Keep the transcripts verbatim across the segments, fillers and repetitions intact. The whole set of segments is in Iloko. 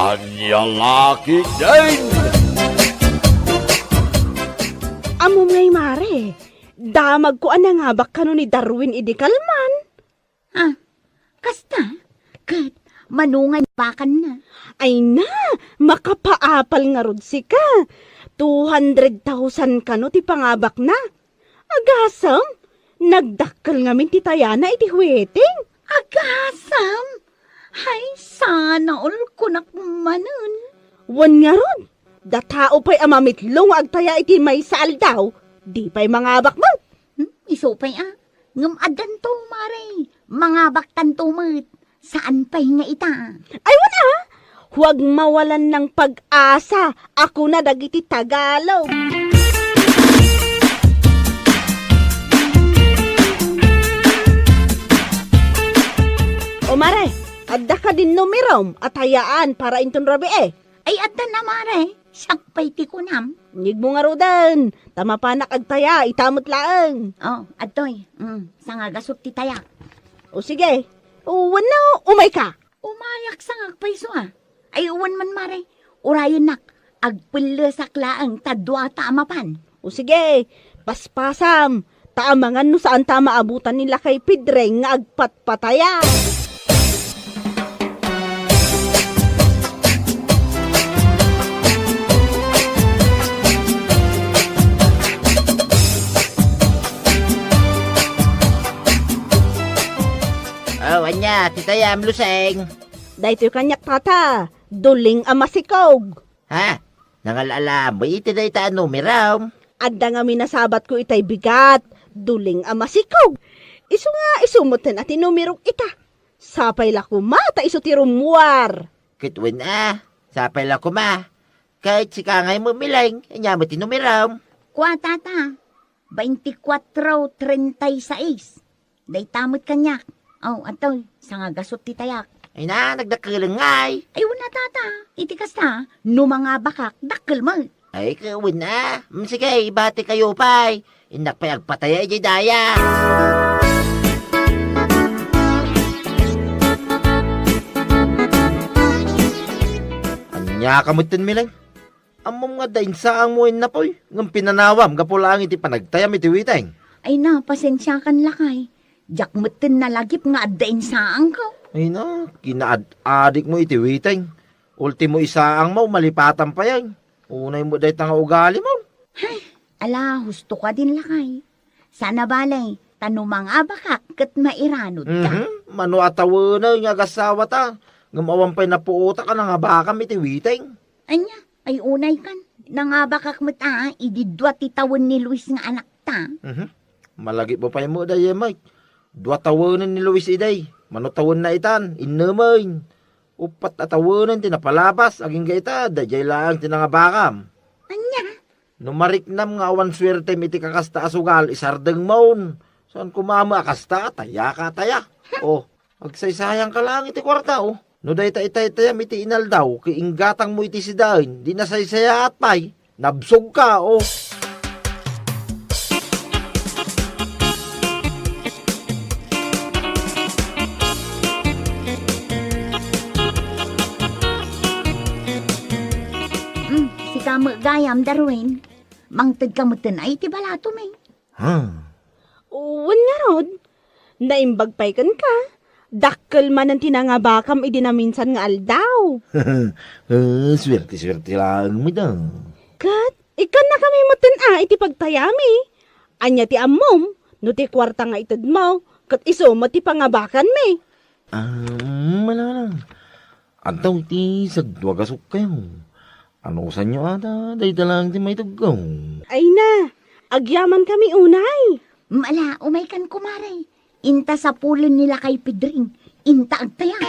Ania la ketdin? Ammom ngay, mare, damagko a nangabak kano ni Darwin idi kalman. Ah, kasta? Ket mano nga nabakanna? Ay na, makapaapal ngarud sika. Two hundred thousand kano ti pangabakna. Agasem, nagdakkel ngamin ti tayana iti huweting. Agasem? Hay, sana all kunak manen. Wen ngarud, da tao pay a mamitlo nga agtaya iti maysa aldaw, di pay mangabak met. Hmm, isu pay a. Ngem addanto, mare. Mangabaktanto met. Saan pay nga ita? Ay, wen a! Huwag mawalan ng pag-asa, a kuna dagiti Tagalog. O mare, adda kadin numerom a tayaan para inton rabii? Ay, adda na, mare. Siak pay ti kunam. Inyegmo ngaruden, ta mapanak agtaya, ita met laeng. Oh, adtoy. Mm, sangagasut ti tayak. O sige. O, wenno, umayka. Umayak sangak pay isu a. Ay, wen man, mare. Urayennak, agpellesak laeng ta dua ta a mapan. O sige, paspasam. Ta amangan no saanta a maabutan ni Lakay Pedring nga agpatpataya. Oh, ania, ti tayam, Luseng? Daytoy kaniak, tata, duling a masikog. Ha? Nangal-alam mo iti dayta a numerom? Adda ngamin a sabatko itay bigat, duling a masikog. Isu nga isu metten a ti numerok ita. Sapay la koma ta isu ti rummuar. Ket wen a, sapay la koma. Ket sika ngay met, Mileng, ania met ti numerom? Kua, tata, veinticuatro treinta y seis. Dayta met kaniak. Oh, adtoy, sangagasut ti tayak. Ay na, nagdakkeleng ngay. Ay, wen a, tata. Iti kasta, no mangabakak, dakkel met. Ay, ket wen a. Mm, sige, ibati kayo pay. Innak pay agpataya idiay daya. Ania ka metten, Mileng? Ammom nga adda insaangmo innapoy, ngem pinanawam gapu laeng iti panagtayam iti witeng. Ay na, pasensiakan, lakay. Diak metten nalagip nga adda insaangko. Ay na, kinaad-adikmo iti witeng. Ultimo isaangmo, malipatan pay ay. Unay met dayta nga ugalimo. Hay, ala, husto kadin, lakay. Saan a bale, ta no mangabakak ket mairanudka. Mhm. Mano a tawenen nga agasawata, ngem awan pay napuotak a nangabakam iti witeng. Ania, ay unay kan. Nangabakak met a, idi dua ti tawen ni Luis nga anakta. Mhm. Malagipmo pay met dayta, Mike. Dua tawenen ni Luis idi. Mano tawenna itan, innemen. Uppat a tawenen ti napalabas, agingga ita, daydiay laeng ti nangabakam. Ania? No mariknam nga awan suertem iti kakasta a sugal, isardengmon. Saan koma met a kasta, tayaka, taya. O, agsaysayangka laeng iti kuarta, o. No dayta itaytayam iti inaldaw, ket inggatangmo iti sidaen, di nasaysayaat pay. Nabsogka, o. Mm, sika met gayam, Darwin. Mangtedka metten ay ti balatom, eh. Ha? Wen ngarud, naimbag pay kenka. Dakkel manen ti nangabakam idi naminsan nga aldaw. Ah, suerte-suerte laeng met a. Ket ikkannakami metten a iti pagtayami. Ania ti ammom no ti kuarta nga itedmo ket isu met ti pangabakanmi? Ah, malala. Adda iti sagdua gasukkayo. Anusanyo ata, dayta laeng ti maitedko. Ay na, agyamankami unay. Mala, umaykan, kumare. Inta sapulen ni Lakay Pedring. Inta agtaya.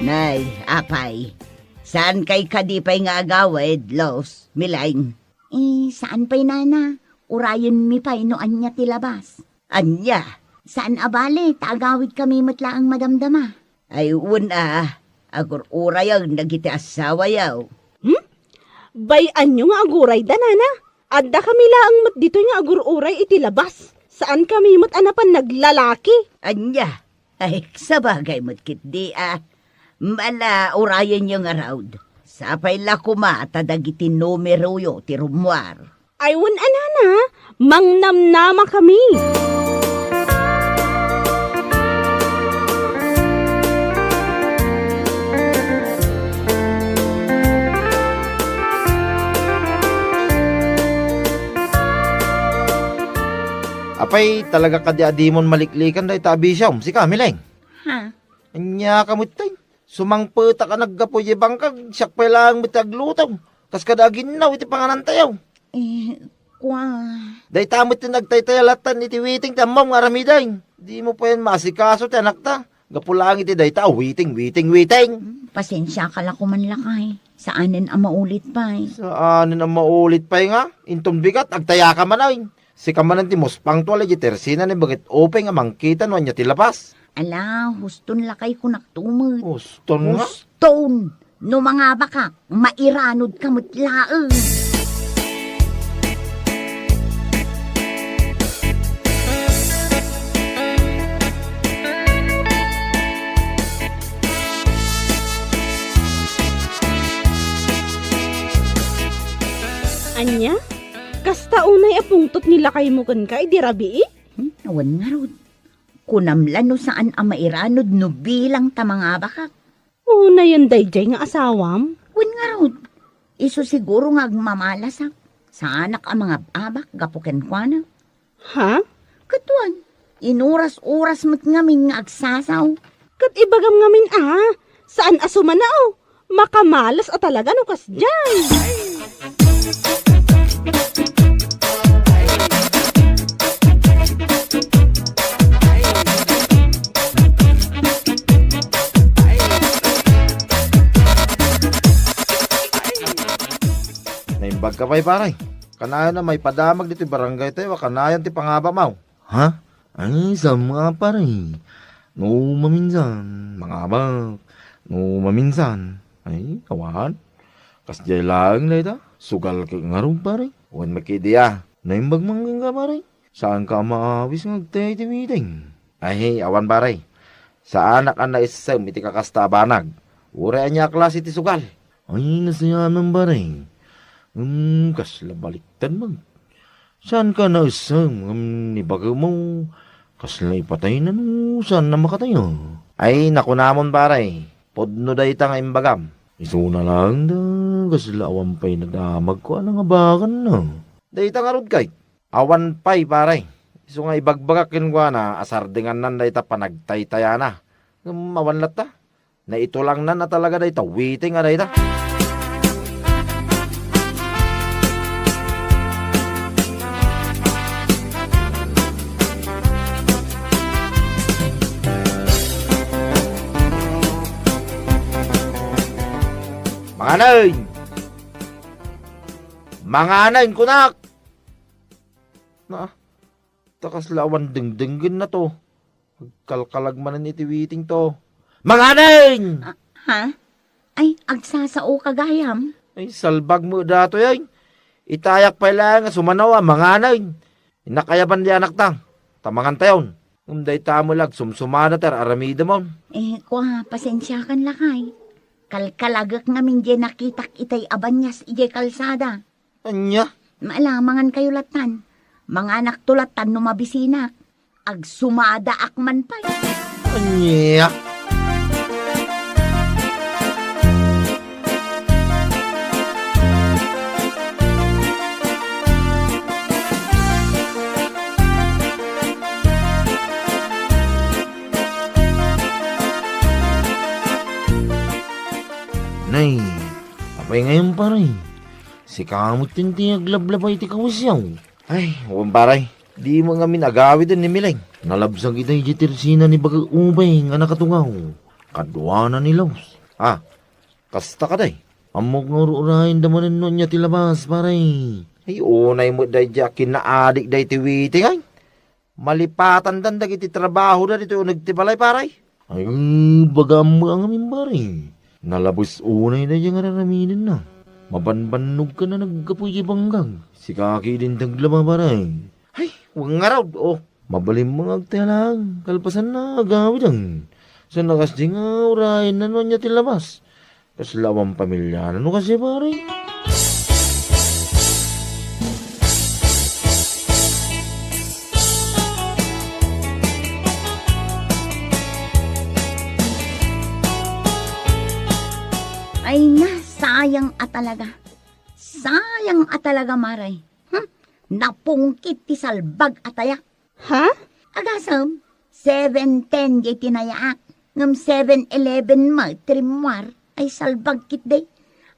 Nay, apay, saan kay kadi pay nga agawid, Los, Mileng? Eh, saan pay, nana? Urayenmi pay no ania ti labas. Ania? Saan a bale, ta agawidkami met laeng madamdama. Ay, wen a, agur-urayen dagiti assawayo. Hmm? Bay-anyo nga agurayda, nana. Adda kami laeng met ditoy nga agur-uray iti labas. Saan kami met a napan naglalaki. Ania? Ay, sabagay met ketdi a. Ala, urayenyo ngarud. Sapay la koma ta dagiti numeroyo ti rummuar. Ay, wen a, nana, mangnamnama kami. Apay, talaga kadi a dimon maliklikan dayta a bisiom, sika, Mileng? Ha? Ania ka met tay? Sumangpetak a naggapu idiay bangkag, siak pay laeng met ti agluto. Kas kada aginnaw iti panganantayo. Eh, kua. Dayta met ti nagtaytaya lattan iti witing ti ammom nga aramiden. Dimo payen maasikaso ti anakta. Gapu laeng iti dayta a witing, witing, witing. Hmm, pasensiaka la koman, lakay. Saanen a maulit pay. Saanen a maulit pay nga? Inton bigat, agtayaka manen. Sika manen ti muspangto a la idiay tersina ni Baket Upeng a mangkita no ania ti lapas. Ala, huston lakay kunak tumet. Huston nga? Huston! No mangabakak, mairanodka met laeng. Ania? Kasta unay a pungtot ni lakaymo kenka idi rabii? Hmm, awan ngarud. Kunam la no saan a mairanod no bilang ta mangabakak. Unayen daydiay nga asawam? Wen ngarud, isu siguro nga agmamalasak. Saanak a mangab-abak gapu kenkuana. Ha? Ket wen, inuras-uras met ngamin nga agsasaw. Ket ibagam ngamin a, saan a sumanao. Makamalas a talaga no kasdiay. Naimbag ka pay, pare. Kanayon a maipadamag ditoy barangay tayo a kanayon ti pangabamaw. Ha? Ay, saan nga, pare? No maminsan, mangabak. No maminsan, ay, awan. Kasdiay laeng dayta. Sugal ket ngarud, pare. Wen met ketdi a. Naimbag man kenka, pare. Saanka a maawis nga agtay iti meeting? Ay, awan, pare. Saanak a naissem iti kakasta a banag. Uray ania a klase ti sugal. Ay, nasayaat, pare. Hmm, kasla baliktad man. Saanka naissem ngem ni baketmo, kasla ipatayna no saanna makatayo? Ay, nakunamon, pare, pudno dayta nga imbagam. Isuna laeng da, kasla awan pay nadamagko a nangabakanna. Dayta ngarud kay, awan pay, pare. Isu nga ibagbagak kenkuana a sardengannan dayta panagtaytayana. Ngem awan latta. Naitulangnan a talaga dayta witing a dayta. Manganay! Manganay, kunak! Na, ta kasla awan dengdenggenna to. Agkalkalag manen iti witing to. Manganay! Ah, ha? Ay, agsasaoka gayam? Ay, salbag met datoy, ay. Itayak pay laeng a sumanaw a manganay. Innak ayaban di anakta, ta mangantayon. Ngem dayta met la agsumsumada ti ar-aramidemon. Eh, kua, pasensiakan lakay. Kalkalagek ngamin diay nakitak itay a banias idiay kalsada. Ania? Maala, mangankayo lattan. Manganakto lattan no mabisinak. Agsumadaak man pay. Ania? Nay, apay ngayon, pare? Sika met ti aglablaba iti kawisyo. Ay, wen, pare, dimo ngamin agawiden ni Mileng. Nalabsag ita idiay tersina ni Baket Upeng a nakatungaw. Kaduana ni Laus. Ah, kasta kadi? Ammok nga ur-urayenda manen no ania ti labas, pare. Ay, unay met daydiay a kinaadik daytoy witing, ay. Malipatandan dagiti trabahoda ditoy uneg ti balay, pare. Ay, bagam met ngamin, pare. Nalabes unay daydiay nga ar-aramidenna. Mabanbannogkan a naggapu iti banggang. Sika ketdin ti aglaba, pare. Hay, wen ngarud, o. Mabalinmo nga agtaya laeng, kalpasanna agawiden. Saan a kasdi nga urayenna no ania ti labas. Kasla awan pamiliana no kasdi, pare. Ay na, sayang a talaga. Sayang a talaga, mare. Hmm? Napungkit ti salbag a tayak. Ha? Agasem, seven ten diay tinayaak, ngem seven eleven met ti rimmuar. Ay salbag ketdi.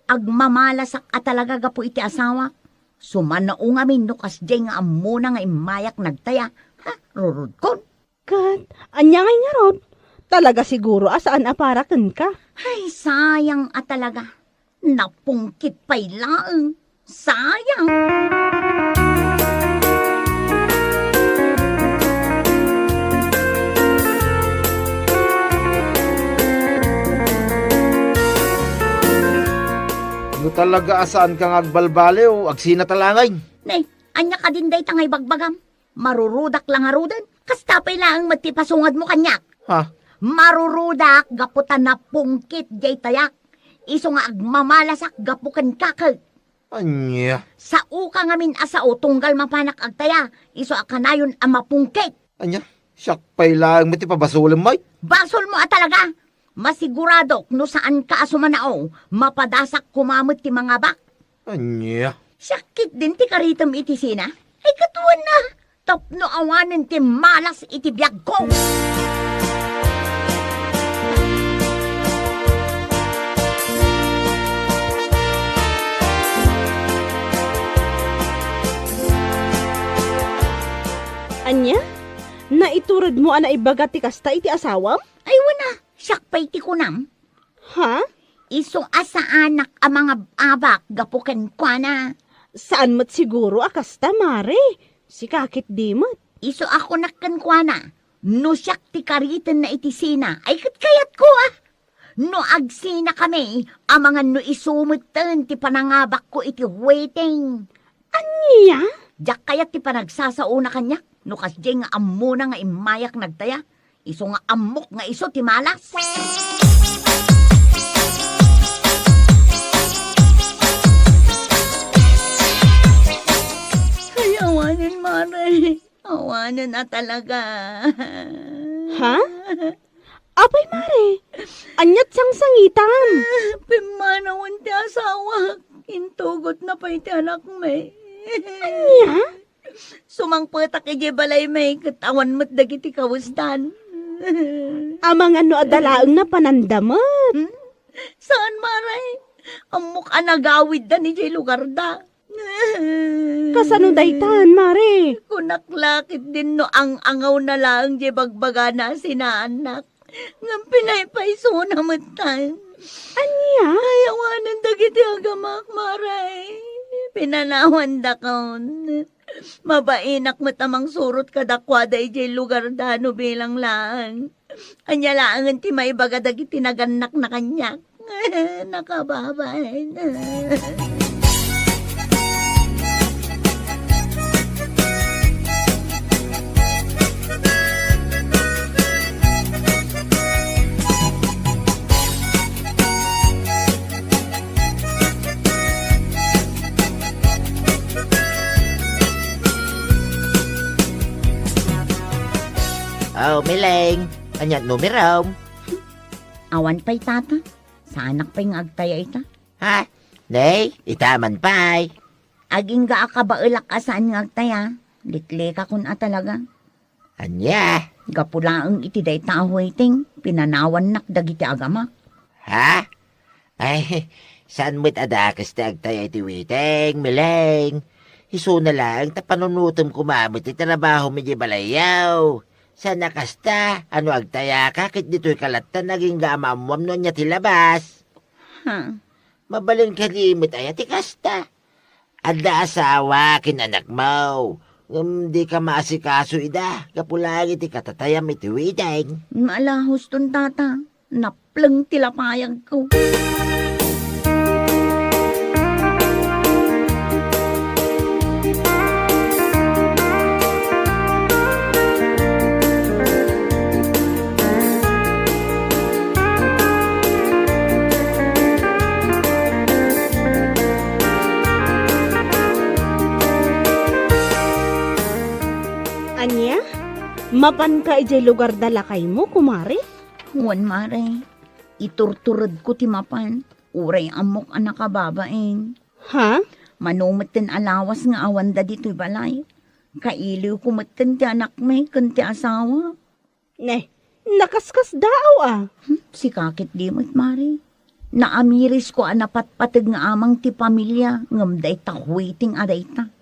Agmamalasak a talaga gapu iti asawak. Sumanao ngamin no kasdiay nga ammona nga immayak nagtaya. Ha? Rurodkon. Ket, ania ngay ngarud? Talaga siguro a saan a para kenka. Ay, sayang a talaga. Napungkit pay laeng. Sayang. No talaga a saanka nga agbalbaliw, agsina ta laeng. Ne, ania kadin dayta nga ibagbagam? Marurudak la ngaruden. Kasta pay laeng met ti pasungadmo kaniak. Ha? Marurudak gapu ta napungkit diay tayak. Isu nga agmamalasak gapu kenka ket. Ania? Saoka ngamin a sao tunggal mapanak agtaya. Isu a kanayon a mapungkit. Ania? Siak pay laeng met ti pabasolem, ay? Basolmo a talaga. Masiguradok no saanka a sumanao, mapadasak koma met ti mangabak. Ania? Siak ketdin ti karitem iti sina? Ay, ket wen a, tapno awanen ti malas iti biagko. Ania? Naituredmo a naibaga ti kasta iti asawam? Ay, wen a, siak pay ti kunam. Ha? Isu a saanak a mangab-abak gapu kenkuana. Saan met siguro a kasta, mare. Sika ketdi met. Isu a kunak kenkuana, no siak ti karitenna iti sina, ay ket kayatko, a. No agsinakami, amangan no isu metten ti panangabakko iti wedding. Ania? Diak kayat ti panagsasaona kaniak, no kasdiay nga ammona nga immayak nagtaya. Isu nga ammok nga isu ti malas. Ay, awanen, mare. Awanen a talaga. Ha? Apay, mare? Ania't sangsangitam? Pimmanawen ti asawak. Intugotna pay ti anakmi. Ania? Sumangpetak idiay balaymi ket awan met dagiti kawesdan. Amangan no adda laeng napananda met. Hmm? Saan, mare? Ammok a nagawiddan idiay lugarda. Kasano daytan, mare? Kunak la ketdin no ang-angawna laeng diay bagbagana a sinaannak. Ngem pinaypaysona metten. Ania? Ay, awanen dagiti agamak, mare. Pinanawandakon. Mabainak met a mangsurot kadakuada idiay lugarda no bilang laeng. Ania laengen ti maibaga dagiti nagannakna kaniak? Nakababain. Oh, Mileng, ania't numerom? Awan pay, tata. Saanak pay nga agtaya ita. Ha? Nay, ita man pay. Agingga a kabaelak a saan nga agtaya. Liklikakon a talaga. Ania? Gapu laeng iti dayta a wedding, pinanawannak dagiti agamak. Ha? Ay, saan met a dakes ti agtaya iti wedding, Mileng. Isuna laeng ta panunotem koma met ti trabahom idiay balayyo. Saan a kasta, a no agtayaka ket ditoyka latta nga agingga a maammuam no ania ti labas. Ha? Mabalin kadi met aya ti kasta? Adda asawa ken anakmo, ngem dika maasikaso ida gapu laeng iti katatayam iti wedding. Maalahoston, tata. Napleng ti lapayagko. Mapanka idiay lugar da lakaymo, kumare? Wen, mare. Iturturedko ti mapan. Uray ammok a nakababain. Ha? Mano metten a lawas nga awanda ditoy balay. Kailiwko metten ti anakmi ken ti asawa. Ne, nakaskasdaaw a. Hmm, sika ketdi met, mare. Naamirisko a napatpateg nga amang ti pamilia, ngem dayta huiting a dayta.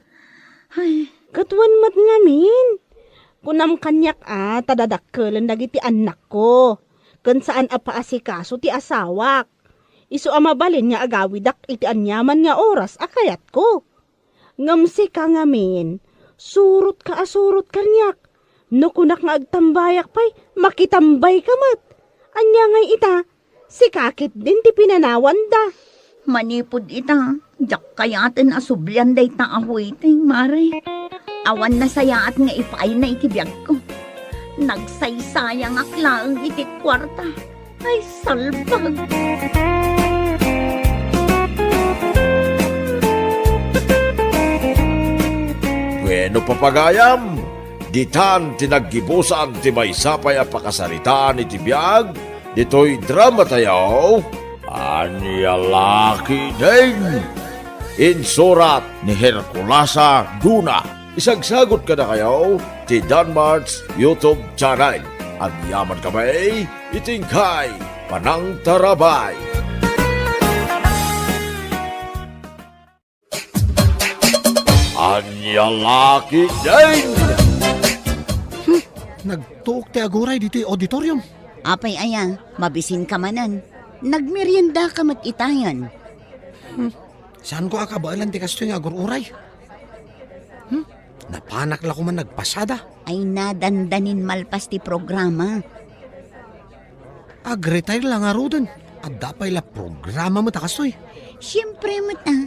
Ay. Ket wen met ngamin, kunam kaniak a ta dadakkelen dagiti annakko, ken saan a paasikaso ti asawak. Isu a mabalin nga agawidak iti aniaman nga oras a kayatko. Ngem sika ngamin, surotka a surot kaniak. No kunak nga agtambayak pay, makitambayka met. Ania ngay ita, sika ketdin ti pinanawanda. Manipud ita, diak kayaten a sublian dayta a huiting, mare. Awan nasayaat nga ipaayna iti biagko. Nagsaysayangak laeng iti kuarta. Ay, salbag! Bueno, papagayam, ditan ti naggibusan ti maysa pay a pakasaritaan iti biag ditoy dramatayo, Ania La Ketdin. Insurat ni Herculasa Duna. Isagsagut kadakayo ti Danmart's YouTube channel. Agyaman kami iti inkay panangtarabay. Ania La Ketdin! Hmm, nagtuok ti aguray ditoy auditorium. Apay aya, mabisinka manen. Nagmeriendaka met itayan. Hmm, saanko a kabaelan ti kastoy nga agur-uray. Hmm, napanak la koman nagpasada. Ay, nadandanin malpas ti programa. Ag-retire la ngaruden. Adda pay la programa met a kastoy. Siempre met a.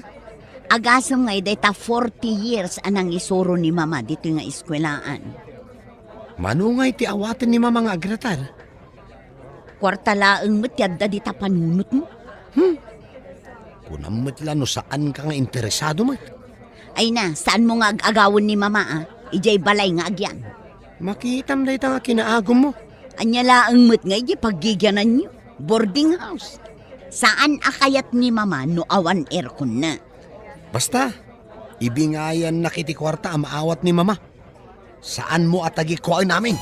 Agasem nga dayta forty years a nangisuro ni Mama ditoy nga eskuelaan. Mano ngay ti awaten ni Mama nga ag-retire? Kuarta laeng met ti adda dita panunotmo. Hmm. Kunam met la no saanka nga interesado met. Ay na, saanmo nga ag-agawen ni Mama a? Idiay balay nga agyan. Makitam dayta nga kinaagummo. Ania laeng met nga idiay paggigiananyo? Boarding house. Saan a kayat ni Mama no awan airconna. Basta, ibingayannak iti kuarta a maawat ni Mama. Saanmo a tagikuaen amin.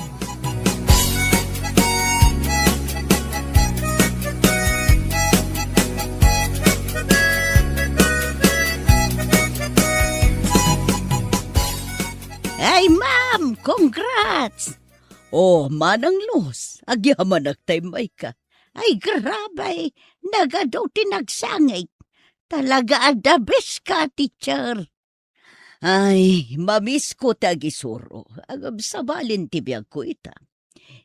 Ay, ma'am! Congrats! Oh, Manang Luz, agyamanak ta immayka. Ay, grabe! Nagadu ti nagsangit. Talaga a the best ka, teacher. Ay, mamisko ti agisuro. Agabsabalin ti biagko ita.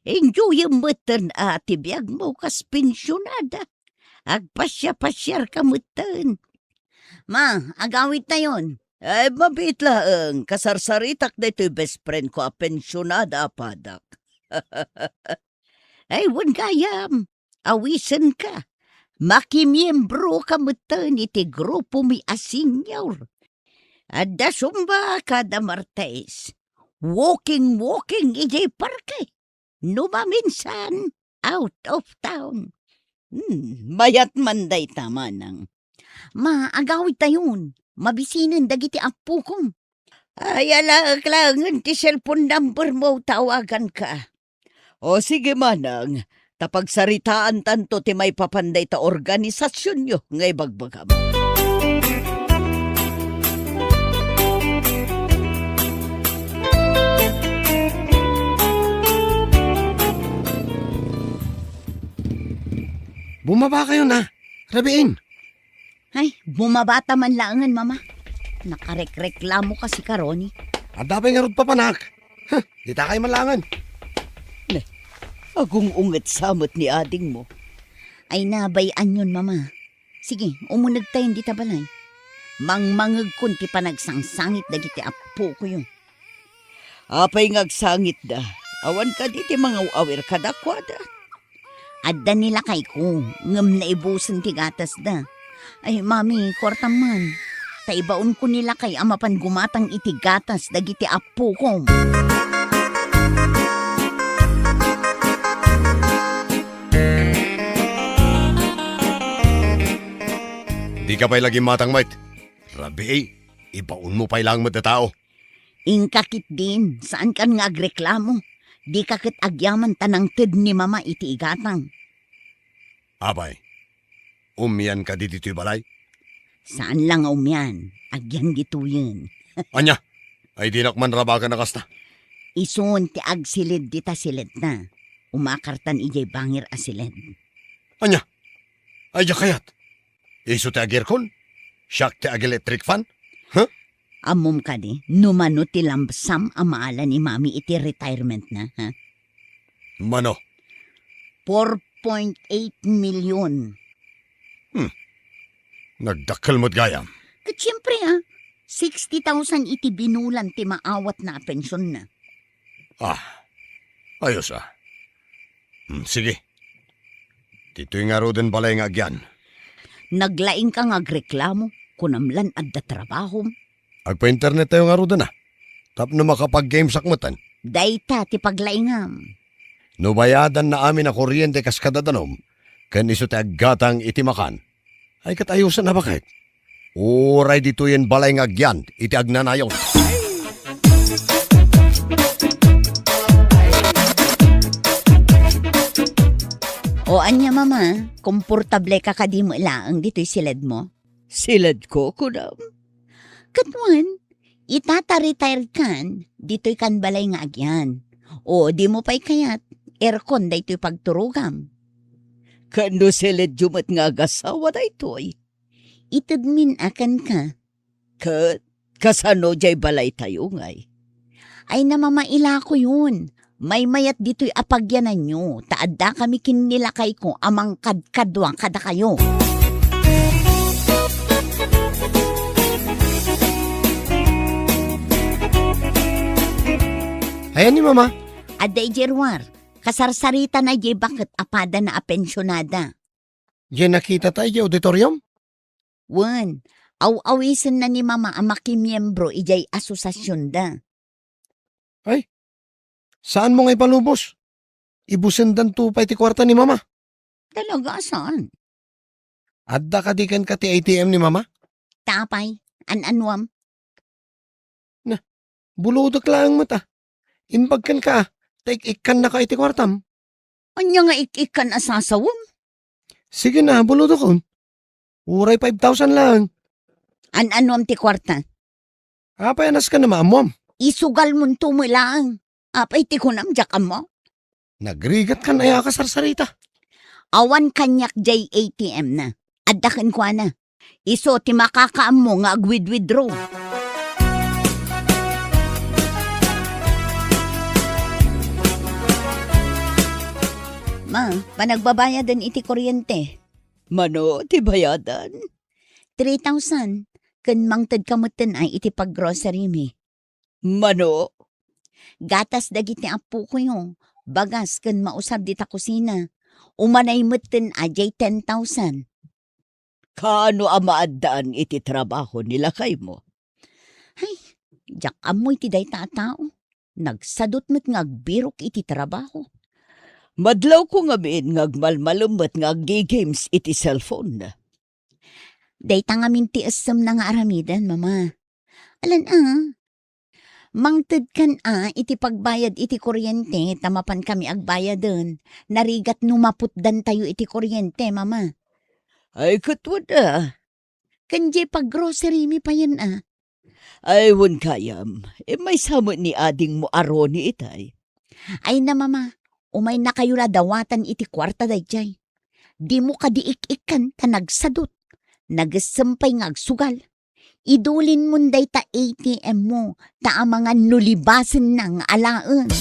Enjoyem metten a ti biagmo kas pensionada. Agpasiapasiarka metten. Ma, agawidtayon. Ay, mabiit laeng. Kasarsaritak daytoy best friend ko a pensionada a padak. Ay, wen gayam, awisenka. Makimiembroka metten iti grupomi a senior. Adda Zumba kada Martes. Walking, walking idiay parke. No maminsan, out of town. Hmm, mayat man dayta, manang. Ma, agawidtayon. Mabisinen dagiti appokom. Ay, alaek laengen ti cellphone number mo, tawaganka. O sige, manang, ta pagsaritaantanto ti maipapan dayta organisasionyo nga ibagbagam. Bumaba kayo na, Rabiin. Ay, bumabata man laengen, Mama. Nakarekreklamo kasi karoni. Adda pay ngarud papanak. Huh, ditakay man laengen. Ne, agung-unget sa met ni adingmo. Ay, nabay-anyon, Mama. Sige, umunegtayon dita balay. Mangmangegkon ti panagsangsangit dagiti appokoyo. Apay nga agsangitda? Awan kadi ti mangaw-awir kadakuada? Adda ni lakayko, ngem naibusen ti gatasda. Ay, mami, kuartam man. Ta ibaonko ni lakay a mapan gumatang iti gatas dagiti appokom. Dika pay la gimmatang met. Rabii, ibaonmo pay laeng met a tao. Inka ketdin, saankan nga agreklamo. Dika ket agyaman ta nangted ni Mama iti igatang. Apay, umian kadi ditoy balay? Saan la nga umian, agyan ditoyen. Ania? Ay dinak man rabagan a kasta. Isun ti agsiled dita siledna. Umakartan idiay bangir a siled. Ania? Ay, diak kayat. Isu ti ag-aircon? Siak ti ag-electric fan? Huh? Ammom kadi, no mano ti lump sum a maala ni Mami iti retirement na, ha? Mano? Four point eight million. Hmm. Nagdakkel met gayam. Ket siempre, ah, sixty thousand iti binulan ti maawatna a pensionna. Ah, ayos, ah. Hmm, sige. Ditoy ngaruden balay nga agyan. Naglaingka nga agreklamo, kunam lan adda trabahom. Agpa-internet tayo ngaruden, ah. Tapno makapag-gamesak metten. Dayta ti paglaingam. No bayadanna amin a kuryente kas kadadanom, ken isu ti aggatang iti makan, ay ket ayosen a baket. Uray ditoyen balay nga agyan iti agnanayon. O ania, Mama, komportable ka kadi met laeng ditoy siledmo? Siledko, kunam? Ket wen, ita ta retired kan, ditoy kan balay nga agyan. O, dimo pay kayat, aircon daytoy pagturogam. Ket no siledyo met nga agasawa daytoy? Itedmin a kenka. Ket kasano diay balaytayo ngay? Ay, namamailakoyon. Maymayat ditoy a pagyananyo, ta addakami ken ni lakayko a mangkadkadua kadakayo. Ayan ni Mama. Adda idiay ruar. Kasarsaritana idiay baket a padana a pensionada. Diay nakitata idiay auditorium? Wen, aw-awisenna ni Mama a makimiembro idiay asosasionda. Ay, saanmo nga ipalubos? Ibusendanto pay ti kuarta ni Mama. Talaga, saan? Adda kadi kenka ti A T M ni Mama? Ta apay, an-anuam? Na, bulodek laeng met, ah. Imbag kenka, ah, ta ik-ikkannaka iti kuartam. Ania nga ik-ikkan a sasawem? Sige na, bulodekon. Uray five thousand laeng. An-anuam ti kuarta? Apay a nasken a maammuam? Isugalmonto met laeng. Apay ti kunam, diak ammo? Nagrigatkan aya a kasarsarita? Awan kaniak diay A T M na. Adda kenkuana. Isu ti makakaammo nga agwidwidro. Ma, panagbabayaden iti kuryente. Mano ti bayadan? Three thousand. Ken mangtedka metten a iti paggrocery mi. Mano? Gatas dagiti appokoyo, bagas ken mausar dita kusina. Umanay metten a diay ten thousand. Kaano a maaddaan iti trabaho ni lakaymo? Ay, diak ammo iti dayta a tao. Nagsadut met nga agbirok iti trabaho. Madlawko ngamin nga agmalmalem met nga aggi-games iti cellphone. Dayta ngamin ti essemna nga aramiden, Mama. Alan a, mangtedkan a iti pagbayad iti kuryente ta mapankami agbayaden. Narigat no maputdantayo iti kuryente, Mama. Ay, ket wen a. Ken diay paggrocery mi payen a. Ay, wen gayam, immaysa met ni adingmo a Ronnie itay. Ay na, Mama, umaynakayo la dawatan iti kuarta daydiay. Dimo kadi ik-ikkan ta nagsadut. Nagessem pay nga agsugal. Idulinmon dayta A T M mo, ta amangan no libasenna nga alaen.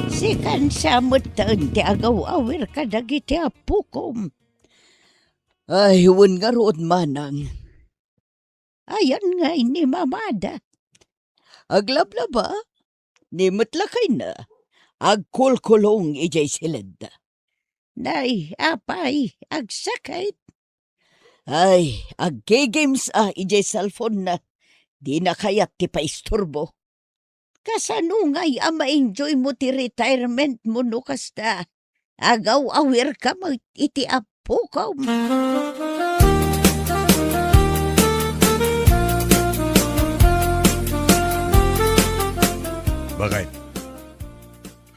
Sikan sa metten ti agaw-awir kadagiti appokom. Ay, wen ngarud, manang. Ayan ngay ni mamada. Aglablaba, ni met lakayna, agkulkulong idiay siledda. Nay, apay, agsakit. Ay, aggigames a idiay cellphone na. Dina kayat ti paisturbo. Kasano ngay a ma-enjoy mo ti retirement mo no kasta? Agaw-awir ka met iti appokom. Bakit?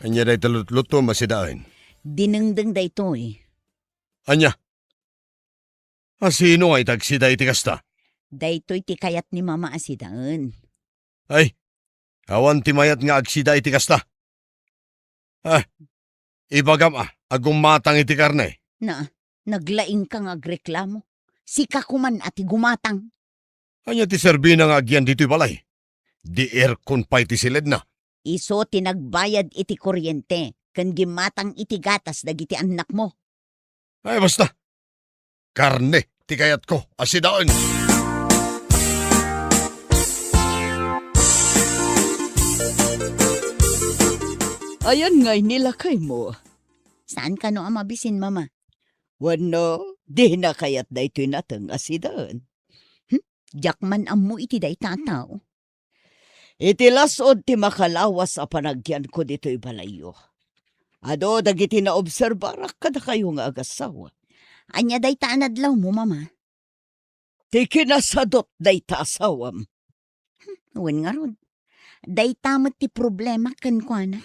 Ania dayta lutlutom a sidaen? Dinengdeng daytoy. Ania? A sino nga iti agsida iti kasta? Daytoy ti kayat ni Mama a sidaen. Ay, awan ti mayat nga agsida iti kasta. Ah, ibagam a, a gumatang iti karne. Na, naglaingka nga agreklamo. Sika koman a ti gumatang. Ania ti serbina nga agyan ditoy balay? Di aircon pay ti siledna. Isu ti nagbayad iti kuryente ken gimmatang iti gatas dagiti annakmo. Ay, basta. Karne ti kayatko a sidaen. Ayan ngay ni lakaymo. Saan kano a mabisin, Mama? Wenno, dina kayat daytoy nateng a sidaen? Hmm? Diak man ammo iti dayta a tao. Iti las-ud ti makalawas a panagyanko ditoy balayyo. Adu dagiti naobserbarak kadakayo nga agassawa. Ania dayta a nadlawmo, Mama? Ti kinasadot dayta asawam. Wen ngarud, dayta met ti problema kenkuana.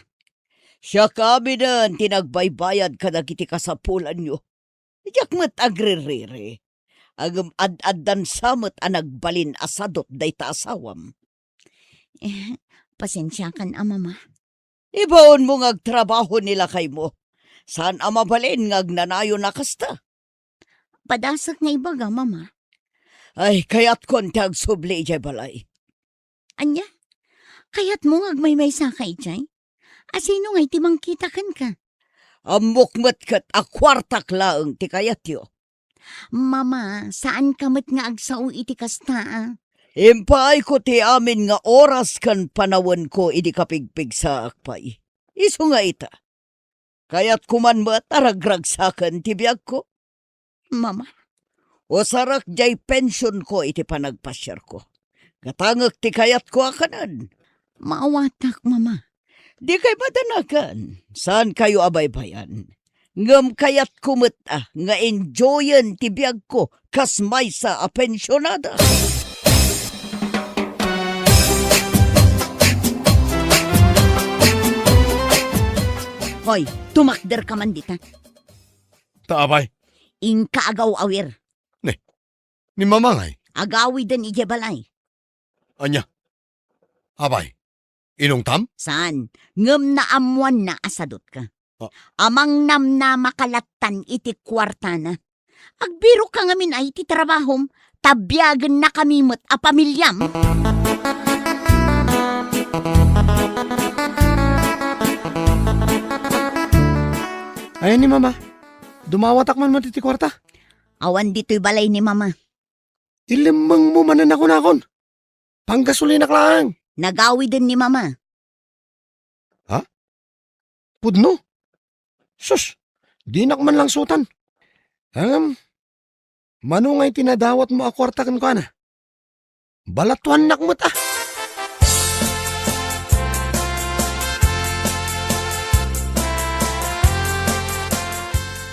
Siak aminen ti nagbaybayad kadagiti kasapulanyo. Diak met agririri. Ngem ad-addan sa met a nagbalin a sadot dayta asawam. Eh, pasensiakan a, Mama. Ibaonmo nga agtrabaho ni lakaymo. Saan a mabalin nga agnanayon a kasta. Padasek nga ibaga, Mama. Ay, kayatkon ti agsubli idiay balay. Ania? Kayatmo nga agmaymaysaka idiay? A sino ngay ti mangkita kenka? Ammok met ket a kuartak laeng ti kayatyo. Mama, saanka met nga agsao iti kasta a. Impaayko ti amin nga oras ken panawenko idi kapigpigsaak pay. Isu nga ita, kayatko man met a ragragsaken ti biagko. Mama. Usarek diay pensionko iti panagpasiarko. Gatangek ti kayatko a kanen. Maawatak, Mama. Dikay madanagan. Saankayo a baybayan. Ngem kayatko met a nga enjoyen ti biagko kas maysa a pensionada. Hoy, tumakderka man dita. Ta apay? Inka agaw-awir. Ne, ni Mama ngay? Agawiden idiay balay. Ania? Apay, inungtam? Saan? Ngem naammoanna a sadotka. Ah. Amangnamnamaka lattan iti kuartana. Agbirokka ngamin ay iti trabahom, ta biagennakami met a pamiliam. Ayan ni Mama, dumawatak man met iti kuarta. Awan ditoy balay ni Mama. Ilemmengmo manen a kunakon. Panggasolinak laeng. Nagawiden ni Mama. Ha? Pudno? Sus, dinak man langsutan. Ngem, mano ngay ti nadawatmo a kuarta kenkuana? Balatuannak met a.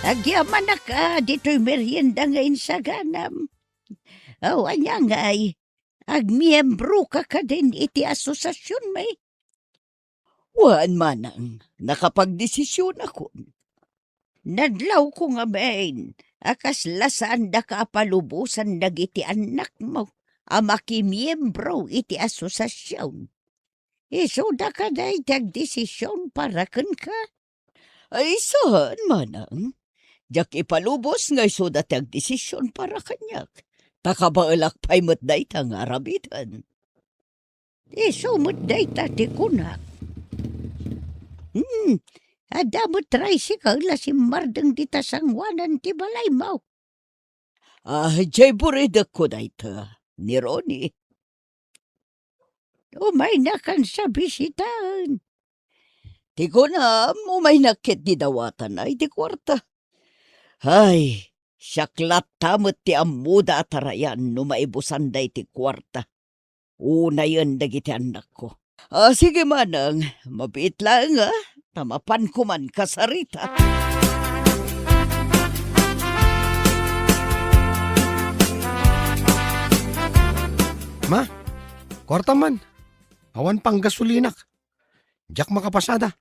Agyamanak a ditoy merienda nga insaganam. Aw, ania ngay? Agmiembroka kadin iti asosiasionmi? Wen, manang, nakapagdesisionakon. Nadlawko ngamin a kasla saandaka a palubosan dagiti annakmo a makimiembro iti asosiasion. Isuda kadi ti agdesision para kenka? Ay, saan, manang. Diak ipalubos nga isuda ti agdesision para kaniak. Ta kabaelak pay met dayta nga aramiden. Isu met dayta ti kunak. Hmm, adda met tricycle a simmardeng dita sangoanan ti balaymo. Ah, diay buridekko dayta, ni Ronnie. Umaynakan sa bisitaen. Ti kunam, umaynak ket di dawatanay ti kuarta. Ay, siak latta met ti ammoda a tarayan no maibusanday ti kuarta. Unayen dagiti annakko. Ah, sige, manang, mabiit laeng, ah, ta mapanko man kasarita. Ma, kuarta man. Awan pang gasolinak. Diak makapasada.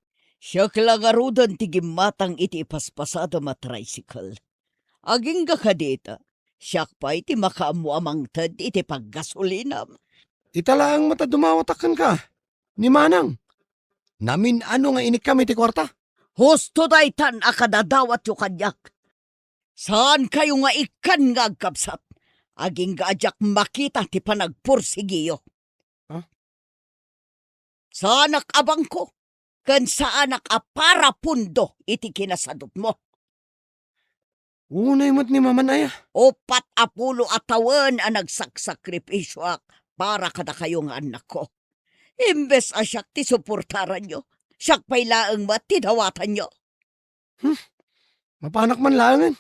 Siak la ngaruden ti gimmatang iti ipaspasadam a tricycle. Agingga kadita, siak pay ti makaammo a mangted iti paggasolinam. Ita laeng met a dumawatak kenka, ni manang. Namin-ano nga inikkam iti kuarta? Husto daytan a kadadawatyo kaniak. Saankayo nga ikkan nga agkabsat, agingga a diak makita ti panagpursigiyo. Ha? Saanak a bangko, ken saanak a parapundo iti kinasadutmo. Unay met ni Maman aya. Uppat a pulo a tawen a nagsaksakripisioak para kadakayo nga annakko. Imbes a siak ti suportaranyo, siak pay laeng met ti dawatanyo. Hmm, mapanak man laengen.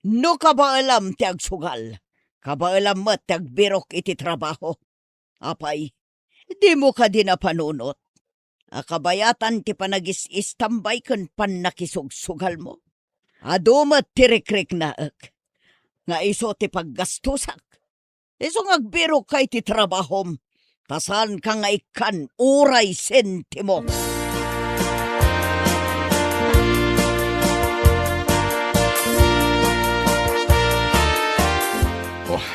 No kabaelam ti agsugal, kabaelam met ti agbirok iti trabaho. Apay, dimo kadi napanunot a kabayatan ti panagis-istambay ken pannakisugsugalmo? Adu met ti rikriknaek nga isu ti paggastosak. Isu nga agbirokka iti trabahom, ta saanka nga ikkan uray sentimo. Oh,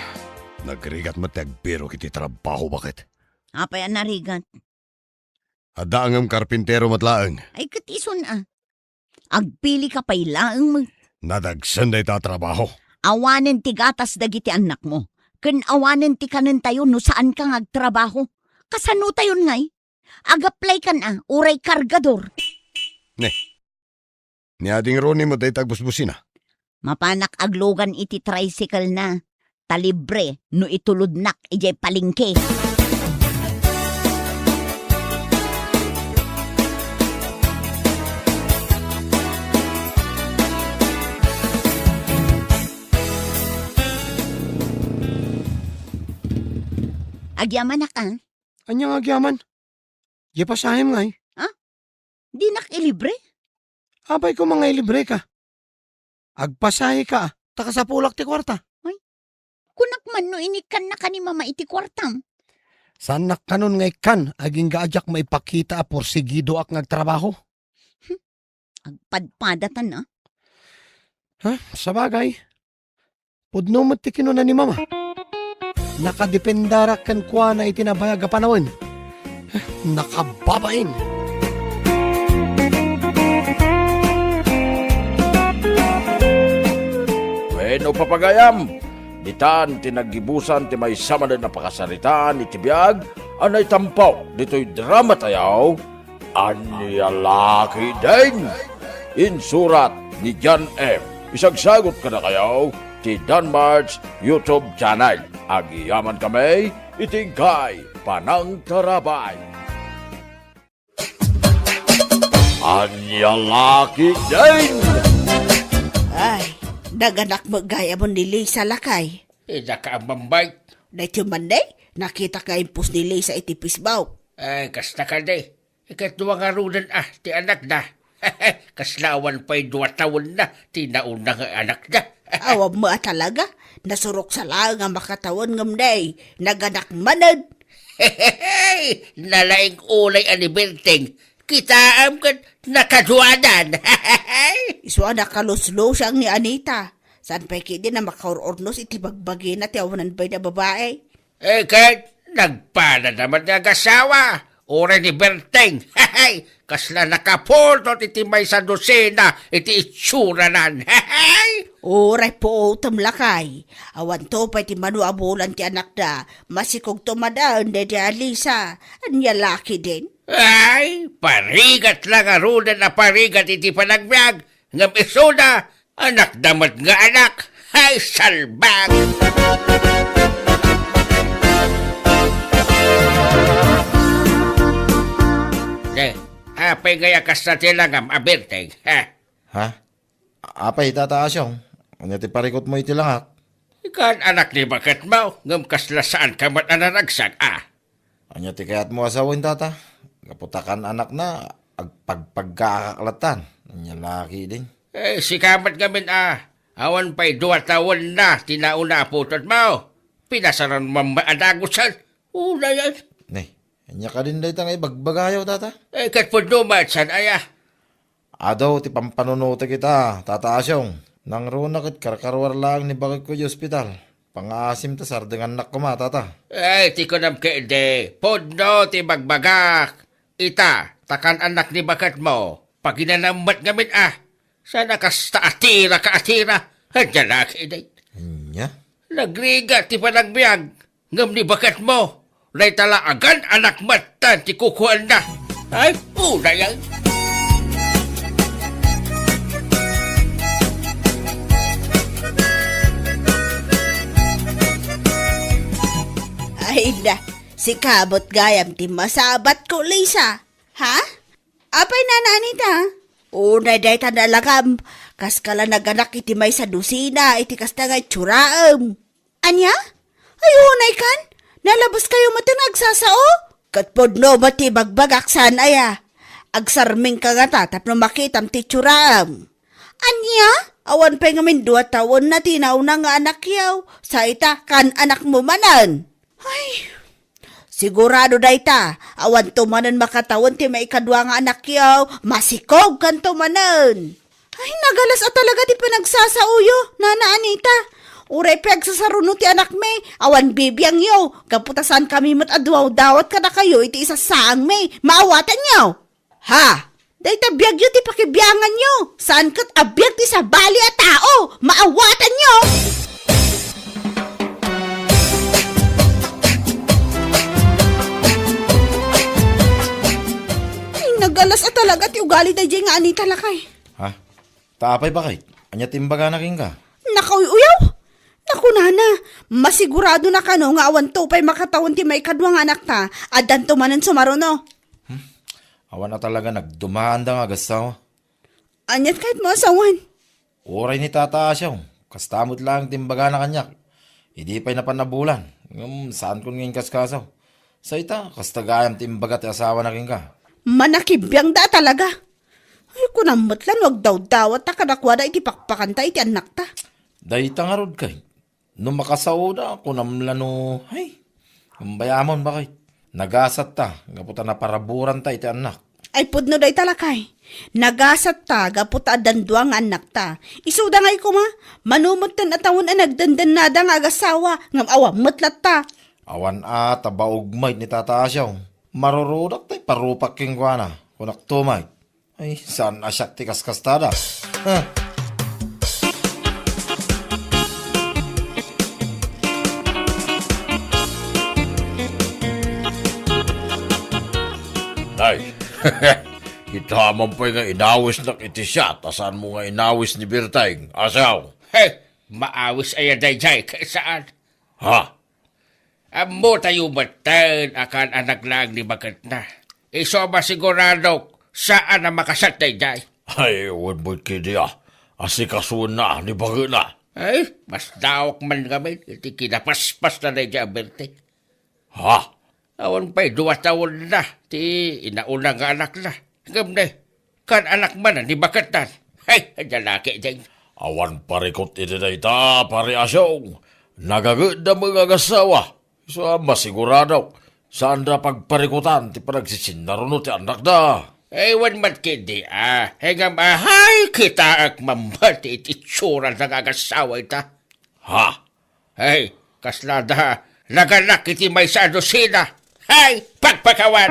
nagrigat met ti agbirok iti trabaho, baket. Apay a narigat? Adda ngem karpintero met laeng. Ay, ket isun a. Agpilika pay laeng met. Nadagsen dayta a trabaho. Awanen ti gatas dagiti annakmo, ken awanen ti kanentayo no saanka nga agtrabaho. Kasanotayon ngay? Agaplaykan a, uray kargador. Ne. Ni Ading Ronnie met dayta agbusbusina. Mapanak aglugan iti tricycle na, ta libre no itulodnak idiay palengke. Agyamanak a. Ania nga agyaman? Diay pasahem ngay? Ha? Dinak ilibre? Apay koma nga ilibreka? Agpasaheka, ta kasapulak ti kuarta. Ay, kunak man no inikkannaka ni Mama iti kuartam. Saannak kanon nga ikkan, agingga a diak maipakita a porsigidoak nga agtrabaho. Hmm, agpadpadatan a. Ha? Sabagay, pudno met ti kinuna ni Mama. Nakadependarak kenkuana iti nabayag a panawen. Nakababain. Wenno, papagayam, ditan ti naggibusan ti maysa manen a pakasaritaan iti biag a naitampo ditoy drama tayo, Ania La Ketdin? Insurat ni John M. Isagsagut kadakayo ti Danmart's YouTube channel. Agyamankami iti inkay panangtarabay. Ania La Ketdin? Ay, naganak met gayam ni Lisa, lakay. Dika ammom, bay. Daytoy man, day, nakitak nga impos ni Lisa iti Facebook. Ay, kasta kadi. Ikadua ngaruden a ti anakda. Kasla awan pay dua tawenna ti nauna nga anakda. Awan met a talaga. Nasurok sa laeng a makatawen ngem, day, naganak manen. Nalaing unay a ni Berteng. Kitaem ket nakaduanan. Isu a nakaluslusiang ni Anita. Saan pay ketdin a makaur-urnos iti bagbagina ti awanan bain a babai? Eh, ket nagpadada met nga agasawa, uray ni Berteng. Kasla nakapultot iti maysa a dosena iti itsuranan. Uray puotem, lakay. Awanto pay ti mano a bulan ti anakda, masikogto manen daydi a Lisa. Ania La Ketdin? Ay, parigat la ngaruden a parigat iti panagbiag, ngem isuda, anakda met nga anak. Ay, salbag! Ne, apay ngay a kasta ti langam a Berteng, ha? Ha? Apay, Tata Asyong? Ania ti parikutmo iti langak? Ikan anak ni baketmo, ngem kasla saanka met a naragsak, a? Ania ti kayatmo a sawen, tata? Gapu ta kan-anakna, agpagpaggaakak lattan. Ania la ketdin? Eh, sika met ngamin a, awan pay dua tawenna ti nauna a putotmo. Pinasaran mo met a dagusen. Unayen. Ne, ania kadin dayta nga ibagbagayo, tata? Eh, ket pudno met, saan aya? Adu ti pampanunotek ita, Tata Asiong. Nangruna ket karkaruar laeng ni baketko idiay ospital. Pangaasim ta sardengannak koma, tata. Ay, ti kunam ketdi, pudno ti bagbagak. Ita, ta kan-anak ni baketmo, paginanam met ngamin a. Saan a kasta a tira ka a tira? Ania la ketdi? Ania? Nagrigat ti panagbiag. Ngem ni baketmo, dayta la a kan-anak met ti kukuaenna. Ay, unayen. Ay na, sika met gayam ti masabatko, Lisa. Ha? Apay, Nana Anita? Unay dayta nalagam. Kaska la naganak iti maysa dosina iti kasta nga itsuraem. Ania? Ay, unay kan? Nalabaskayo met nga agsasao? Ket pudno met ti ibagbagak, saan aya? Agsarmingka ngata tapno makitam ti itsuraem. Ania? Awan pay ngamin dua tawenna ti nauna nga anakyo. Sa ita, kan-anakmo manen. Ay, sigurado dayta. Awanto manen makatawen ti maikadua nga anakyo. Masikogkanto manen. Ay, nagalas a talaga ti panagsasaoyo, Nana Anita. Uray pay agsasaruno ti anakmi, awan bibiangyo, gapu ta saankami met a dumawdawat kadakayo iti isassaangmi. Maawatanyo! Ha? Dayta biagyo ti pakibianganyo, saan ket a biag ti sabali a tao. Maawatanyo! Ay, nagalas a talaga ti ugali daydiay nga Anita, lakay. Ha? Ta apay, baket? Ania ti imbagana kenka? Nakauy-uyaw? Nakunana, masigurado na kano nga awanto pay makatawen ti maikadua nga anakta, addanto manen sumaruno. Hmm? Awan a talaga nagdumaanda nga agassawa. Aniat kayatmo a sawen? Uray ni Tata Asiong, kasta met laeng ti imbagana kaniak. Idi pay napan a bulan, ngem saankon nga inkaskasaw. Sa ita, kasta gayam ti imbaga ti asawana kenka. Manakibiangda a talaga. Ay, kunam met la no agdawdawatta kadakuada iti pakpakanta iti annakta. Dayta ngarud kay, no makasaoda, kunam la no, ay, umbayamon, baket. Nagasatta, gapu ta naparaburanta iti annak. Ay, pudno dayta, lakay. Nagasatta, gapu ta addan dua nga annakta. Isuda ngay koma, mano metten a tawen a nagdendennada nga agasawa, ngem awan met latta. Awan a, ta baog met ni Tata Asiong. Marurudak tay parupak kenkuana, kunak to met. Ay, saan a siak ti kaskastada? Ha? Nay, kita man pay nga inawisnak iti siat a saanmo nga inawis ni Berteng, Asiong. Hey, maawis aya daydiay, ket saan? Ha? Ammotayo metten a kan-anak laeng ni baketna. Isu a masiguradok, saan a makasat daydiay. Ay, wen met ketdi a, asikasuenna ni baketna. Ay, masdaawak man ngamin iti kinapaspasna daydiay a Berteng. Ha? Awan pay dua tawenna ti inauna nga anakna. Ngem ne, kan-anak man ni baketnan. Hay, adda laki diay. Awan parikut iti dayta, Pari Asiong. Nagagedda met nga agassawa. Isu a masiguradok, saanda pagparikutan ti panagsisinaruno ti annakda. Ay, wen met ketdi a. Ngem, ahay, kitaek man met ti itsura nga agassawa ita. Ha? Ay, kasla da, naganak iti maysa a dosina. Hay, pagpakawan!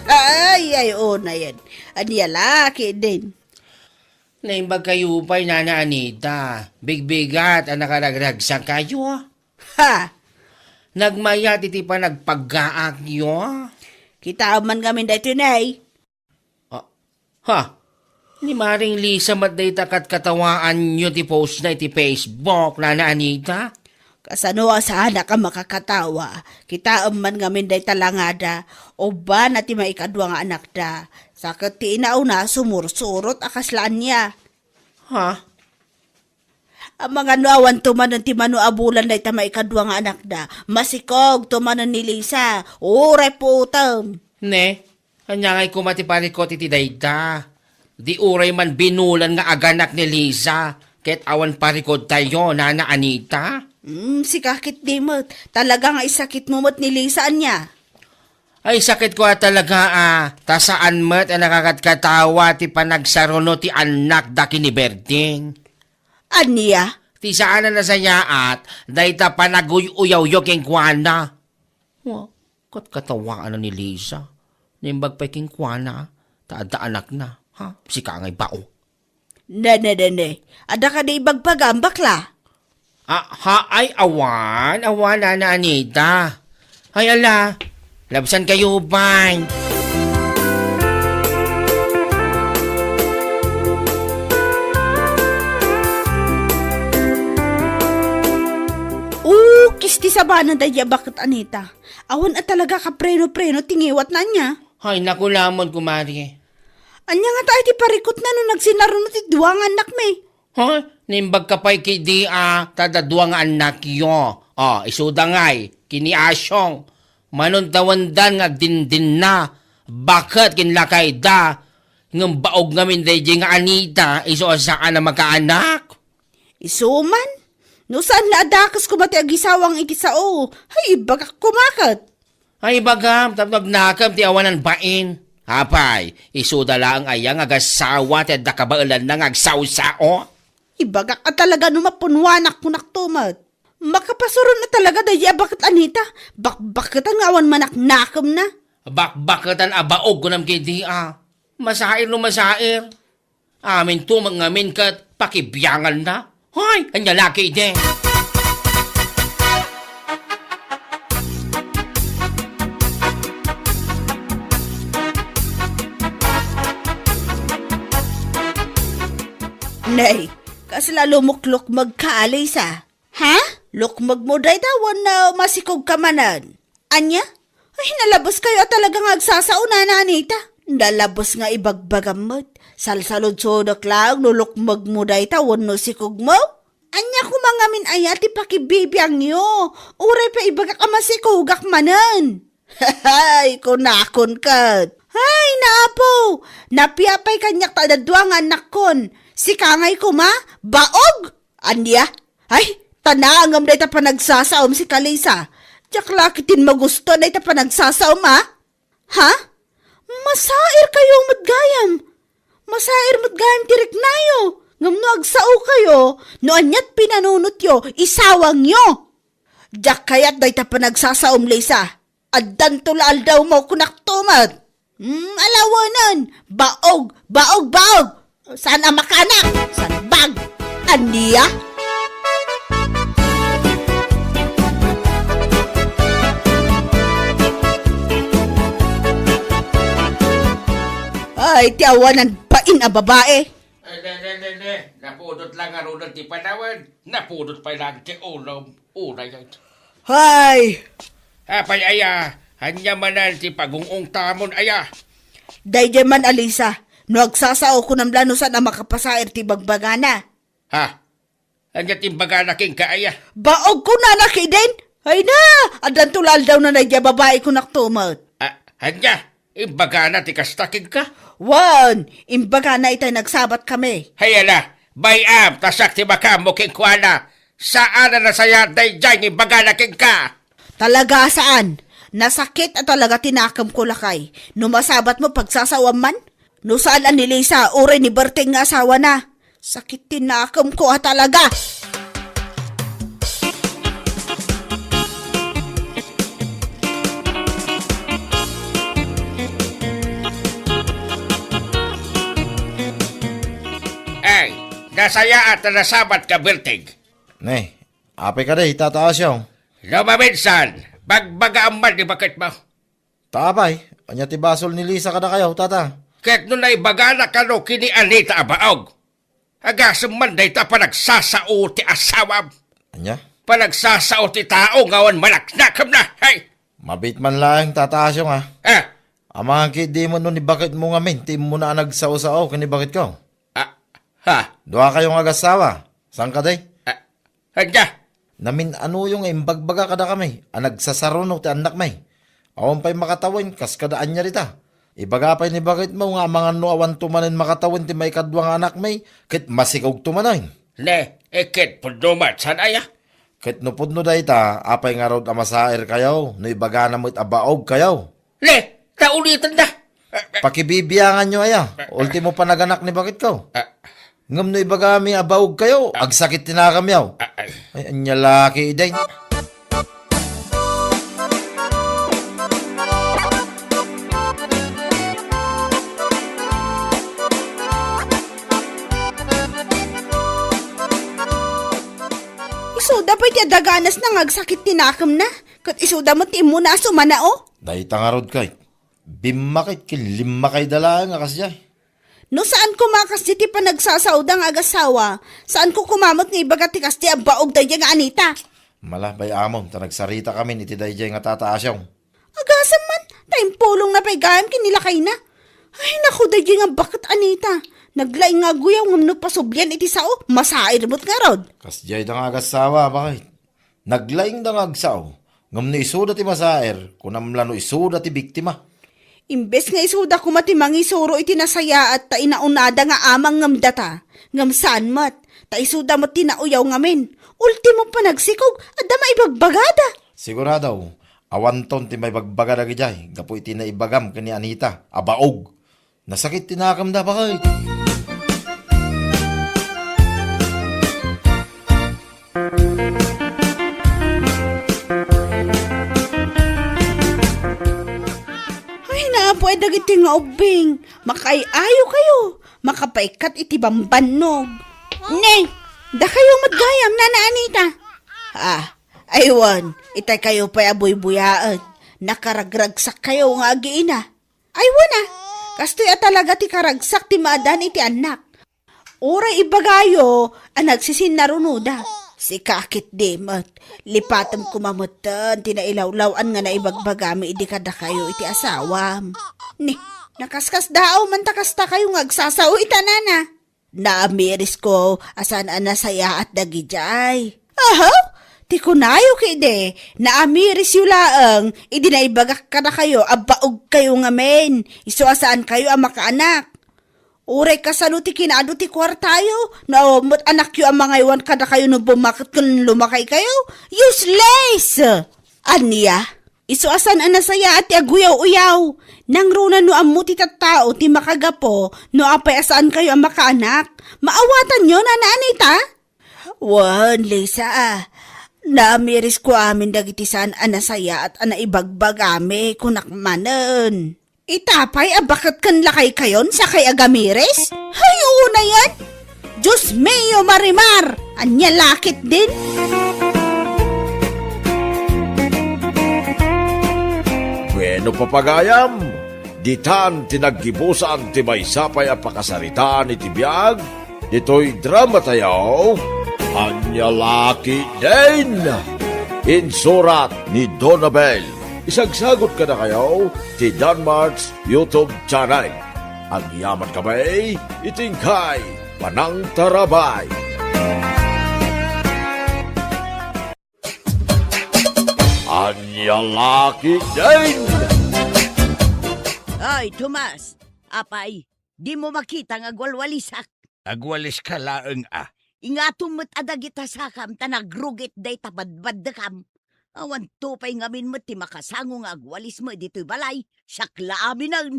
Ay, ay, unayen. Ania la ketdin? Naimbag kayo pay, Nana Anita. Bigbigat a nakaragragsak kayo. Ha? Nagmayat iti panagpaggaakyo. Kitaem man ngamin daytoy, ne. Ah, ha? Ni Maring Lisa met dayta ket katawaanyo ti postna iti Facebook, Nana Anita? Kasano a saanak a makakatawa? Kitaem man ngamin dayta langada. Ubbana ti maikadua nga anakda. Sa ket ti inauna, sumursurot a kasla ania. Ha? Amangan no awan to manen ti mano a bulan dayta maikadua nga anakda. Masikog to manen ni Lisa. Uray puotem. Ne, ania ngay koma ti parikut iti dayta? Di uray man binulan nga aganak ni Lisa, ket awan parikut tayo, Nana Anita? Hmm, sika ket di met. Talaga nga isakit mo met ni Lisa, ania? Ay, sakit ko talaga, ah. Ta saan met a nakakatkatawa ti panagsaruno ti annak da ken ni Berting. Ania? Ti saan a nasayaat, dayta panaguy-uyawyo kenkuana. Wa, katkatawaan ni Lisa. Naimbag pay kenkuana, ta adda anakna. Ha? Sika ngay bao. Nene, nene. Adda kadi ibagbagam, bakla? Ah, ha, ay, awan, awan, Nana Anita. Ay, ala, labsan kayo, bay. Ukis ti sabana daydi a baket, Anita. Awan a talaga kapreno-preno ti ngiwatna ania. Ay, naku lamon, kumare. Ania ngata ti parikutna no nagsinaruno ti dua nga annakmi? Ha? Naimbag ka pay kidi a ta adda dua nga annakyo. O, isuda ngay, ken ni Asyong. Manuntawendan nga agdindinna. Baket ken lakayda. Ngem baog ngamin daydi nga Anita, isu a saan a makaanak. Isu man? No saan la a dakes koma ti agisawang iti sao, ay, ibagak koma ket. Ay, ibagam, tapno agnakem ti awanan bain. Apay, isuda laeng aya nga agasawa ti adda kabaelanna nga agsao-sao? Ibagak a talaga no mapunuanak, kunak to met. Makapasuron a talaga daydi a baket, Anita. Bakbaketan nga awan manaknakemna. Bakbaketan a baog kunam kidi a. Masair no masair. Amin to met ngamin ket pakibianganna. Hay, ania la kadi? Nay, kasla lumuklukmeg ka, Alisa. Ha? Lukmeg mo dayta wenno masikog ka manen? Ania? Ay, nalabes kayo a talaga nga agsasao, Nana Anita. Nalabes nga ibagbagam met. Salsaludsodek laeng no lukmeg mo dayta wenno sikog mo. Ania koma ngamin aya ti pakibibiangyo? Uray pay ibagak a masikogak manen. Hay, kunakon ket. Hay, naapo! Napiapay kaniak ta adda dua nga annakkon. Sika ngay koma, baog! Ania? Ay, ta naangem dayta panagsasaom, sika Lisa. Diak la ketdin magusto dayta panagsasaom, a? Ha? Masair kayo met gayam. Masair met gayam ti riknayo. Ngem no agsao kayo, no aniat pinanunotyo, isawangyo. Diak kayat dayta panagsasaom, Lisa. Addanto la aldawmo, kunak to met. Hmm, ala wen. Baog, baog, baog. Saan a makaanak? Salbag. Ania? Ay, ti awanan bain a babae. Ay, ne, ne, ne, ne. Napudot la ngaruden ti panawen. Napudot pay laeng ti ulom. Uray, ay. Hay! Apay aya, ania manen ti pagung-ungtamon aya? Daydiay man, Alisa, no agsasao, kunam la no saan a makapasair ti bagbagana. Ha? Ania ti imbagana kenka aya? Baog kunana ketdin? Ay na, addanto la aldawna daydiay a babai, kunak to met. A, ania? Imbagana ti kasta kenka? Wen, imbagana itay nagsabat kami. Hay ala, bay-am, ta siak ti makaammo kenkuana. Saan a nasayaat daydiay nga imbagana kenka. Talaga a saan. Nasakit a talaga ti nakemko, lakay. No masabat mo, pagsasaoam man. No saan a ni Lisa, uray ni Berting nga asawana. Sakit ti nakemko a talaga. Ay, nasayaat a nasabat ka, Berting. Ne, apay kadi, Tata Asyong? No maminsan, bagbagaam man ti baket mo. Ta apay, ania ti basol ni Lisa kadakayo, Tata? Ket no naibagana kano ken ni Anita a baog, agasem man dayta a panagsasao ti asawam. Ania? Panagsasao ti tao nga awan manaknakemna. Hay! Mabiit man laeng, Tata Asyong, a. Ah, Amangan ketdi met no ni baketmo ngamin ti immuna a nagsao-sao ken ni baketko. Ah, ha? Duakayo nga agassawa. Saan kadi? Ah, ania? Namin-anoyo nga imbagbaga kadakami a nagsasaruno ti annakmi. Awan pay makatawen kas kada ania dita. Ibaga pay ni baketmo nga amangan no awanto manen makatawen ti maikadua nga anakmi, ket masikogto manen. Ne, iket pudno met, saan aya? Ket no pudno dayta, apay ngarud a masaerkayo no ibagana met a baogkayo? Ne, ta ulitenda. Pakibibianganyo aya, ultimo panaganak ni baketko. Ah. Ngem no ibagami a baogkayo, ah, agsakit ti nakemyo. Ah, ay. Ay, ania la ketdi. Isuda pay ti adda ganasna nga agsakit ti nakemna, ket isuda met ti immuna a sumanao. Dayta ngarud, Kay. Bimmakit ken limmakayda laeng a kasdiay. No saan koma kasdi ti panagsasaoda nga agassawa, saanko koma met nga ibaga ti kasdi a baog daydiay nga Anita. Malabay amon ta nagsarita kamin iti daydiay nga tataasyo. Agasem man, ta impulongna pay gayam ken ni lakayna. Ay, naku, daydiay nga baket Anita. Naglaing nga aguyaw ngem no pasublian iti sao, masair met ngarud. Kasdiayda nga agassawa, bakit? Naglaingda nga agsao, ngem no isuda ti masair, kunam la no isuda ti biktima. Imbes nga isuda koma ti mangisuro iti nasayaat ta inaunada nga amang ngem data, ngem saan met, ta isuda met ti nauyaw ngamin. Ultimo panagsikog, adda maibagbagada. Sigurado, awanton ti maibagbaga dagidiay gapu iti naibagam ken ni Anita a baog. Nasakit ti nakemda, bakit? Ay, naapo ay dagiti nga ubbing. Makaay-ayo kayo. Makapaikkat iti bambannog. Ne, dakayo met gayam, Nana Anita. Ah, aywan, itay kayo pay a buybuyaen. Nakaragragsak kayo nga agiina. Ay, wen a, kastoy a talaga ti karagsak ti maadan iti annak. Uray ibagayo a nagsisinnarunoda. Sika ketdi met, lipatem koma metten ti nailawlaw-an nga naibagbagami idi kadakayo iti asawam. Ni, nakaskasdaaw man ta kasta kayo nga agsasao ita, Nana. Naamirisko a saan a nasayaat dagidiay. Aha? Ti kunayo ketdi, naamirisyo laeng idi naibagak kadakayo a baogkayo ngamin, isu a saankayo a makaanak. Uray kasano ti kinaadu ti kuartayo, no awan met anakyo a mangaywan kadakayo no bummaket ken lumakaykayo? Useless! Ania? Isu a saan a nasayaat ti aguyaw-uyaw. Nangruna no ammo ti tattao ti makagapu no apay a saankayo a makaanak. Maawatanyo, Nana Anita? Wen, Lisa, a. Naamirisko amin dagiti saan a nasayaat a naibagbagami, kunak manen. Ita pay a baket ken lakaykayon sakay agamiris? Hay, unayan! Dios mio, Marimar! Ania la ketdin? Bueno, papagayam, ditan ti naggibusan ti maysa pay a pakasaritaan iti biag ditoy dramatayo, Ania la ketdin? Insurat ni Donabel. Isagsagut kadakayo ti Danmart's YouTube channel. Agyamankami iti inkay panangtarabay. Ania la ketdin? Ay, Tomas, apay, dimo makita nga agwalwalisak? Agwaliska laeng a. Ingatom met a dagita sakam ta nagrugit dayta badbaddekam. Awanto pay ngamin met ti makasango nga agwalismo ditoy balay, siak la aminen.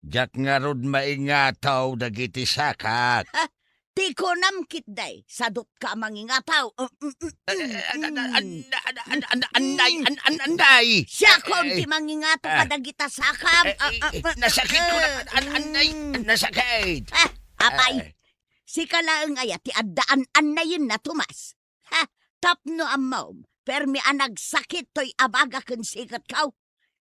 Diak ngarud maingataw dagiti sakak. Ha? Ti kunam ketdi, sadutka a mangingataw. Mm, mm, mm, mm, mm. An-, an-, an-, an-, an-, annay, an-, an-, annay. Siakon ti mangingataw kadagita sakam. Eh, eh, nasakit ko na, an-, an-, annay, nasakit. Ah, apay, sika laeng aya ti adda an-, annayenna, Tomas? Ha? Tapno ammom, permi a nagsakit toy abaga ken siketko.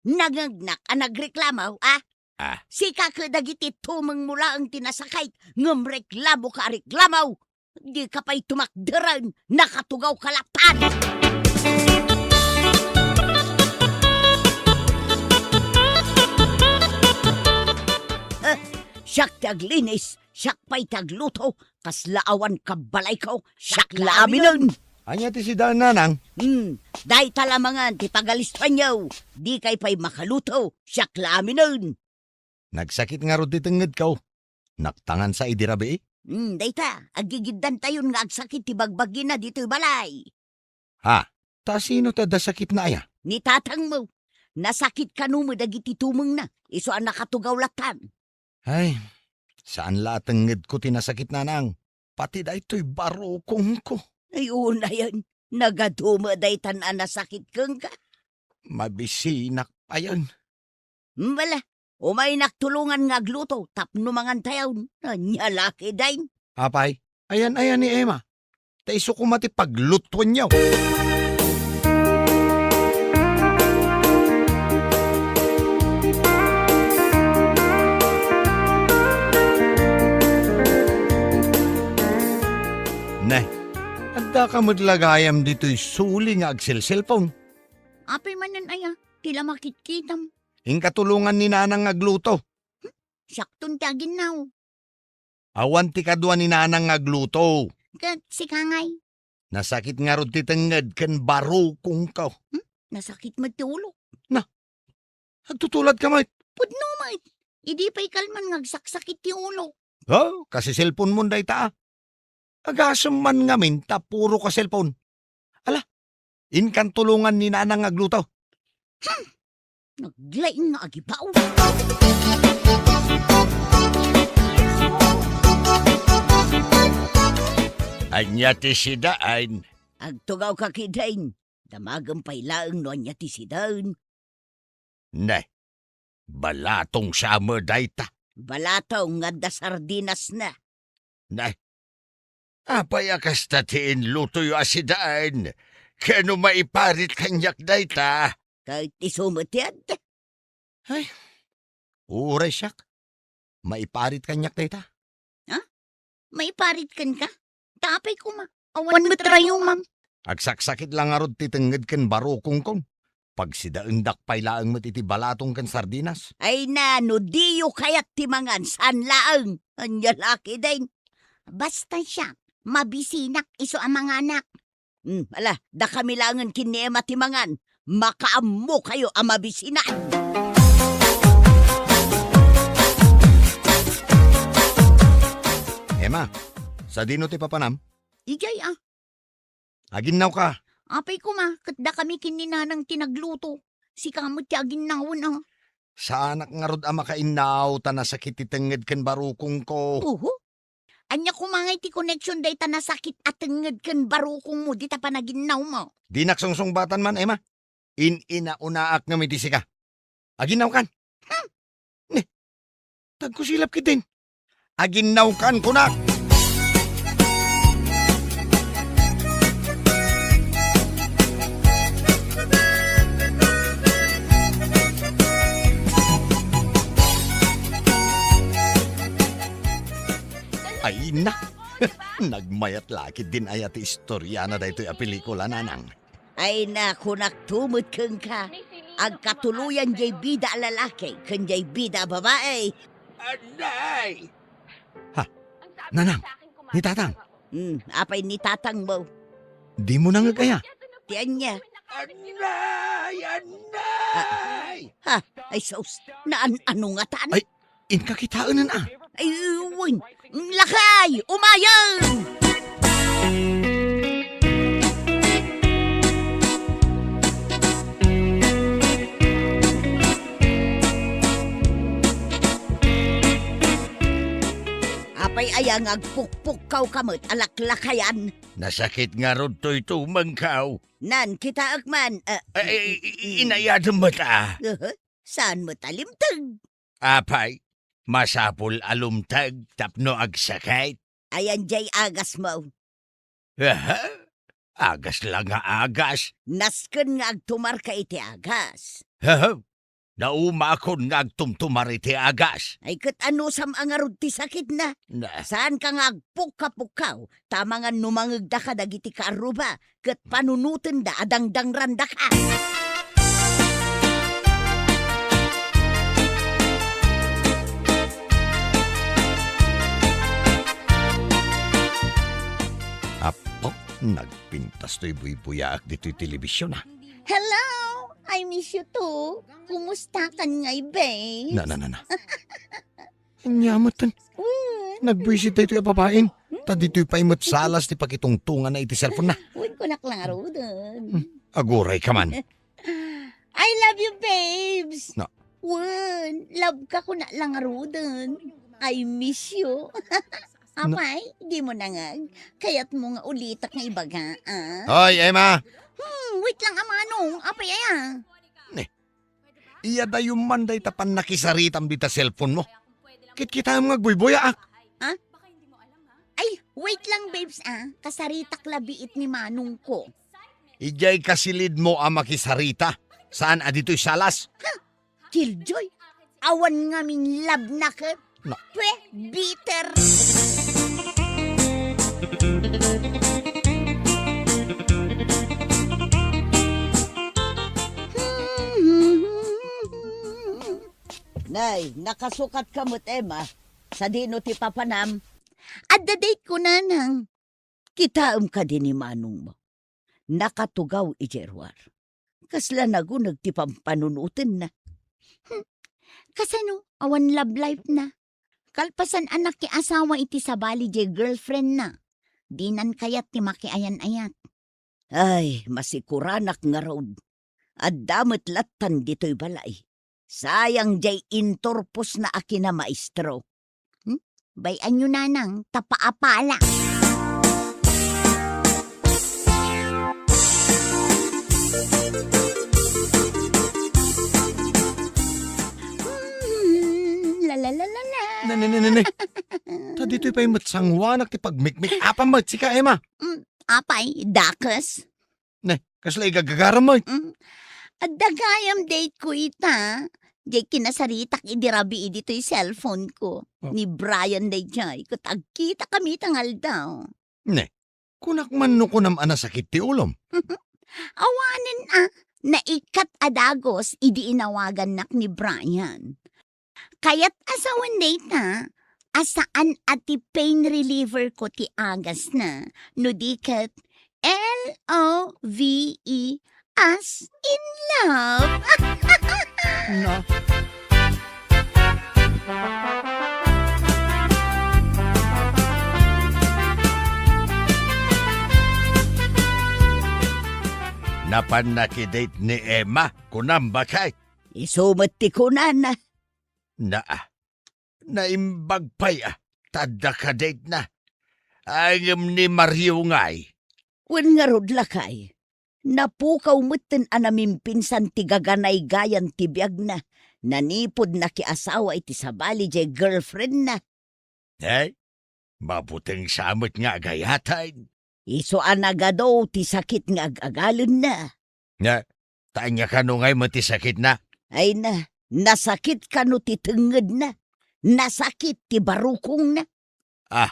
Nangngegnak a nagreklamo, a? Ah. Sika ket dagiti tumengmo laeng ti nasakit, ngem reklamoka a reklamo. Dika pay tumakderen, nakatugawka latta. Siak ti aglinis, siak pay ti agluto, kasla awan kabbalayko, siak la aminen. Ania ti sidaen, nanang? Hmm, dayta la mangan ti pagalistoanyo. Dikay pay makaluto, siak la aminen. Nagsakit ngarud ti tengngedko. Naktangan sa idi rabii? Hmm, dayta, aggigiddantayon nga agsakit ti bagbagina ditoy balay. Ha? Ta sino ti adda sakitna aya? Ni tatangmo. Nasakit kano met dagiti tumengna, isu a nakatugaw lattan. Ay, saan la a tengngedko ti nasakit, nanang. Pati daytoy barukongko. Ay, unayen, nagadu met daytan a nasakit kenka. Mabisinak payen. Bala, umaynak tulongan nga agluto tapno mangantayon. Ania la ketdin? Apay, ayan-ayan ni Emma. Ta isu koma ti paglutuenyo. Ne, addaka met la gayam ditoy suli nga agselselpon? Apay manen aya ti la makitkitam? Inka tulongan ni nanang nga agluto. Hmm? Siakton ti aginnaw. Awan ti kadua ni nanang nga agluto. Ket sika ngay? Nasakit ngarud ti tengnged ken barukongko. Hmm? Nasakit met ti ulo. Na, agtutuladka met. Pudno met. Idi pay kalman nga agsaksakit ti ulo. Oh, kasi cellphone mon dayta, ah. Agasem man ngamin ta puro ka cellphone. Ala, inkan tulongan ni nanang nga agluto. Hmm. Naglaing nga agibaw. Ania ti sidaen? Agtugawka ketdin. Damagem pay laeng no ania ti sidaen. Ne, balatong sa met dayta. Balatong nga adda sardinasna. Ne, apay a kasta ti inlutoyo a sidaen? Ken no maiparit kaniak dayta? Ket isu met ti adda. Ay, uray siak. Maiparit kaniak dayta. Ha? Maiparit kenka? Ta apay koma, awan met rayumam. Agsaksakit la ngarud ti tengnged ken barukongkon. Pagsidaendak pay laeng met iti balatong ken sardinas. Ay na, no diyo kayat ti mangan, saan laeng. Ania la ketdin? Basta siak, mabisinak isu a manganak. Hmm, ala, dakami laengen ken ni Emma ti mangan. Makaammokayo a mabisinak. Emma, sadino ti papanam? Idiay, ah. Aginnawka. Apay koma, ket dakami ken ni nanang ti nagluto. Sika met ti aginnawen, ah. Saanak ngarud a makainnaw ta nasakit ti tengnged ken barukongko. Oho. Ania koma ngay ti koneksion dayta nasakit a tengnged ken barukongmo dita panaginnawmo? Dinak sungsungbatan man, Emma. In-inaunaak ngem iti sika. Aginnawkan. Hmm. Ne, tagkusilap ketdin. Aginnawkan, kunak. Ay na. Nagmayat la ketdin aya ti istoriana daytoy a pelikula, nanang. Ay na, kunakto met kenka, agkatuloyan jay bida a lalaki ken jay bida a babai. Anay! Ha? Nanang, ni Tatang? Hmm, apay ni Tatangmo? Dimo nangeg aya? Ti ania? Anay! Anay! Ha? Ay, sus, naan-ano ngatan? Ay, inka kitaenen, a. Ay, wen. Lakay! Umayeng! Apay aya nga agpukpukkawka met a laklakayan? Nasakit ngarud toy tumengko. Nan, kitaek man, a. Ay, ay, ay, inayadem met, a. Aha, saan met a limteg? Apay, masapul a lumteg tapno agsakit. Ayan jay agasmo. Aha? Agas la nga agas. Nasken nga agtumarka iti agas. Aha? Naumakon nga agtumtumar iti agas. Ay, ket anusam a ngarud ti sakitna? Na. Saanka nga agpukka-pukkaw, ta amangan no mangegdaka dagiti kaarruba, ket panunotenda a dangdangrandaka. Nagpintas toy buybuyaak ditoy television, ah. Hello! I miss you too. Kumusta kan ngay, babe? Na, na, na, na. Ania met ten. Wen. Nagbuisit daytoy a babaen. Ta ditoy pay met salas ti pakitungtonganna iti cellphone na. Wen, kunak la ngaruden. Hmm, aguray ka man. I love you, babes. Na. Wen, love ka kunak la ngaruden. I miss you. Na. Apay, di mo nangag. Kayat mo nga ulitak nga ibaga, ah? Hoy, Emma! Hmm, wait lang, a manong. Apay, aya? Ne. Iyadayo man dayta pannakisaritam dita cellphone mo. Kitkitaem nga agbuybuyaak. Ha? Ay, wait lang, babes, ah. Kasaritak labiit ni manong ko. Idiay kasilid mo a makisarita. Saan a ditoy salas? Ha? Killjoy, awan ngamin love na ket. Na. Pwe, bitter. Nay, nakasukat ka met, Emma. Sadino ti papanam? Adda date ko, nanang. Kitaem kadi ni manongmo. Nakatugaw idiay ruar. Kasla naguneg ti pampanunotenna. Hmm. Kasano? Awan love life na. Kalpasan a nakiasawa iti sabali diay girlfriend na. Dinan kayat ti makiayan-ayat. Ay, masikuranak ngarud. Adda met lattan ditoy balay. Sayang diay inturposna a kinamaestro. Hmm? Bay-anyo, nanang, ta paapala. Hmm, la, la, la, la, la. Ne, ne, ne, ne, ne. Ta ditoy pay met sanguanak ti pagmikmik-apam met sika, Emma. Hmm, apay, dakes. Ne, kasla igagagaram met. Mm. Adda gayam date ko ita. Diay kinasaritak idi rabii ditoy cellphone ko. Oh. Ni Brian daydiay, ket agkitakami ita nga aldaw. Ne, kunak man no kunam a nasakit ti ulom. Awanen a, naikkat a dagus idi inawagannak ni Brian. Kayat a sawen dayta a saan a ti pain reliever ko ti agasna, no di ket L O V E as in love. Na. Napan nakidate ni Emma, kunam, bakay? Isu met ti kunana. Naa, naimbag pay a, ta adda kadate na. Ay, ngem ni Mario ngay? Wen ngarud, lakay. Napukaw metten a namimpinsan ti gaganaygayan ti biagna. Nanipud nakiasawa iti sabali diay girlfriendna. Ay, mabuteng sa met nga agayatan. Isu a nagadu ti sakit nga ag-agalenna. Nga, ta ania kano ngay met ti sakitna? Ay na, nasakit kano ti tengngedna? Nasakit ti barukongna? Ah,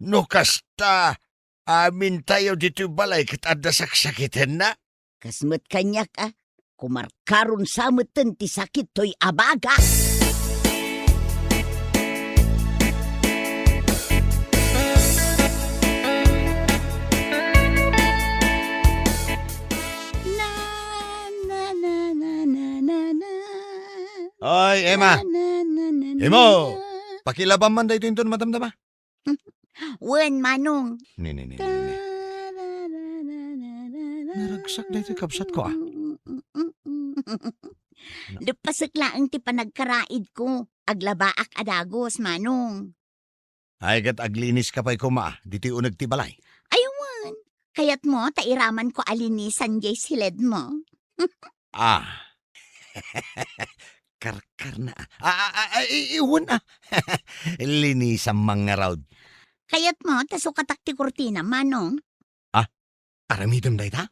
no kasta, amintayo ditoy balay ket adda saksakitenna? Kas met kaniak a, kumarkaron sa metten ti sakit toy abaga. Na, na, na, na, na, na, na. Oy, Emma. Na, na, na, na, na, Imo, na. Pakilabam man daytoy inton madamdama. Wen, Manong. Ne, ne, ne, ne, ne. Naragsak daytoy kabsatko, ah. Leppasek laeng ti panagkaraidko. Aglabaak a dagus, Manong. Ay, ket agliniska pay koma, ah, ditoy uneg ti balay. Ay, wen. Kayatmo ta iramanko a linisan diay siledmo? Ah. Karkarna, ah. Ah, ah, ah, ah, i-, iwan, ah. Linisam man ngarud. Kayatmo ta sukatak ti kurtina, Manong? Ah, aramidem dayta?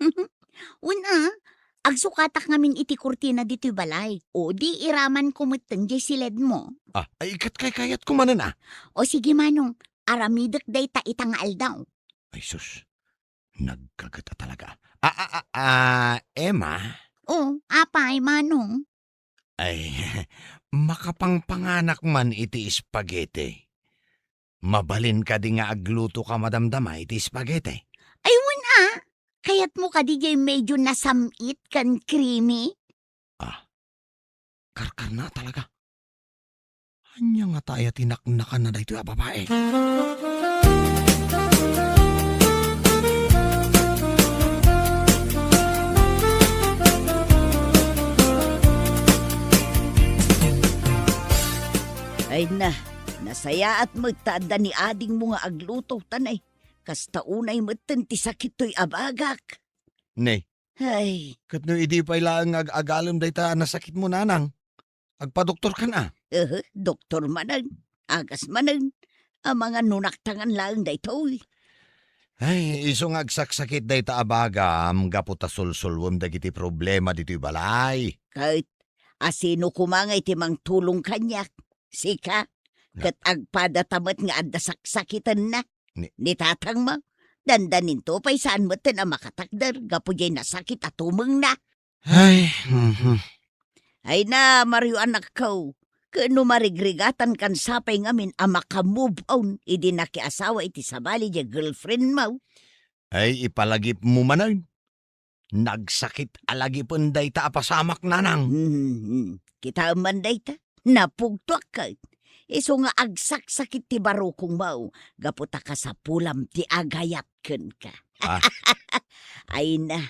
Wen, ah. Agsukatak ngamin iti kurtina ditoy balay. O di iramanko metten diay siledmo. Ah, ay, ket kaykayatko manen, ah. O sige, Manong. Aramidek dayta ita nga aldaw. Ay, sus. Nagkaget a talaga. Ah, ah, ah, ah, Emma? O, apay, Manong? Ay, makapangpanganak man iti spaghetti. Mabalin kadi nga agluto ka madamdama iti spaghetti? Ay, wen Ah, kayatmo kadi jay medyo nasam-it ken creamy? Ah, karkarna talaga. Ania ngata aya ti naknakanna daytoy a babai? Ay na, nasayaat met ta adda ni adingmo nga agluto, ta nay, kasta unay metten ti sakit toy abagak. Ne, Ay. Ket no idi pay laeng nga ag-agalem dayta a nasakitmo, nanang, agpadoktorkan a? Ehe, doktor manen, agas manen. Amangan no naktangan laeng daytoy. Ay, isu nga agsaksakit dayta a bagam gapu ta sulsulwem dagiti problema ditoy balay. Ket asino koma nga iti mangtulong kaniak? Sika? Na- Ket agpadata met nga adda saksakitenna. Ni- Ni tatangmo, dandaninto pay saan metten a makatakder gapu jay nasakit a tumengna. Ay, mhm. Ay na, Mario anakko, ken no marigrigatankan sapay ngamin a maka-move on idi nakiasawa iti sabali jay girlfriendmo. Ay, ipalagipmo manen. Nagsakit a lagipen dayta a pasamak, nanang. Hmm, kitaem man dayta. Napugtoak ket. Isu nga agsaksakit ti barukongmo, gapu ta kasapulam ti agayat kenka. Ah. Ay na,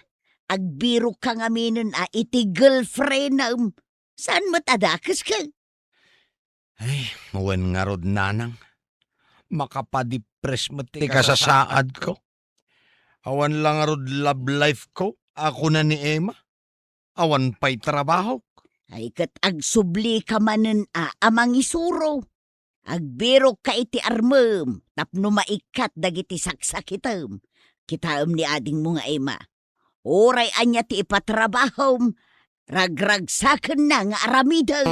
agbirokka ngaminen a iti girlfriendem. Saan met a dakes ket? Ay, wen ngarud, nanang. Makapadipres met ti kasasaadko. Awan la ngarud love life ko, a kuna ni Emma. Awan pay trabahok. Ay, ket agsublika manen a, a mangisuro. Agbirokka iti armem tapno maikkat dagiti saksakitem. Kitaem ni adingmo nga Emma. Uray ania ti ipatrabahom, ragragsakenna nga aramiden.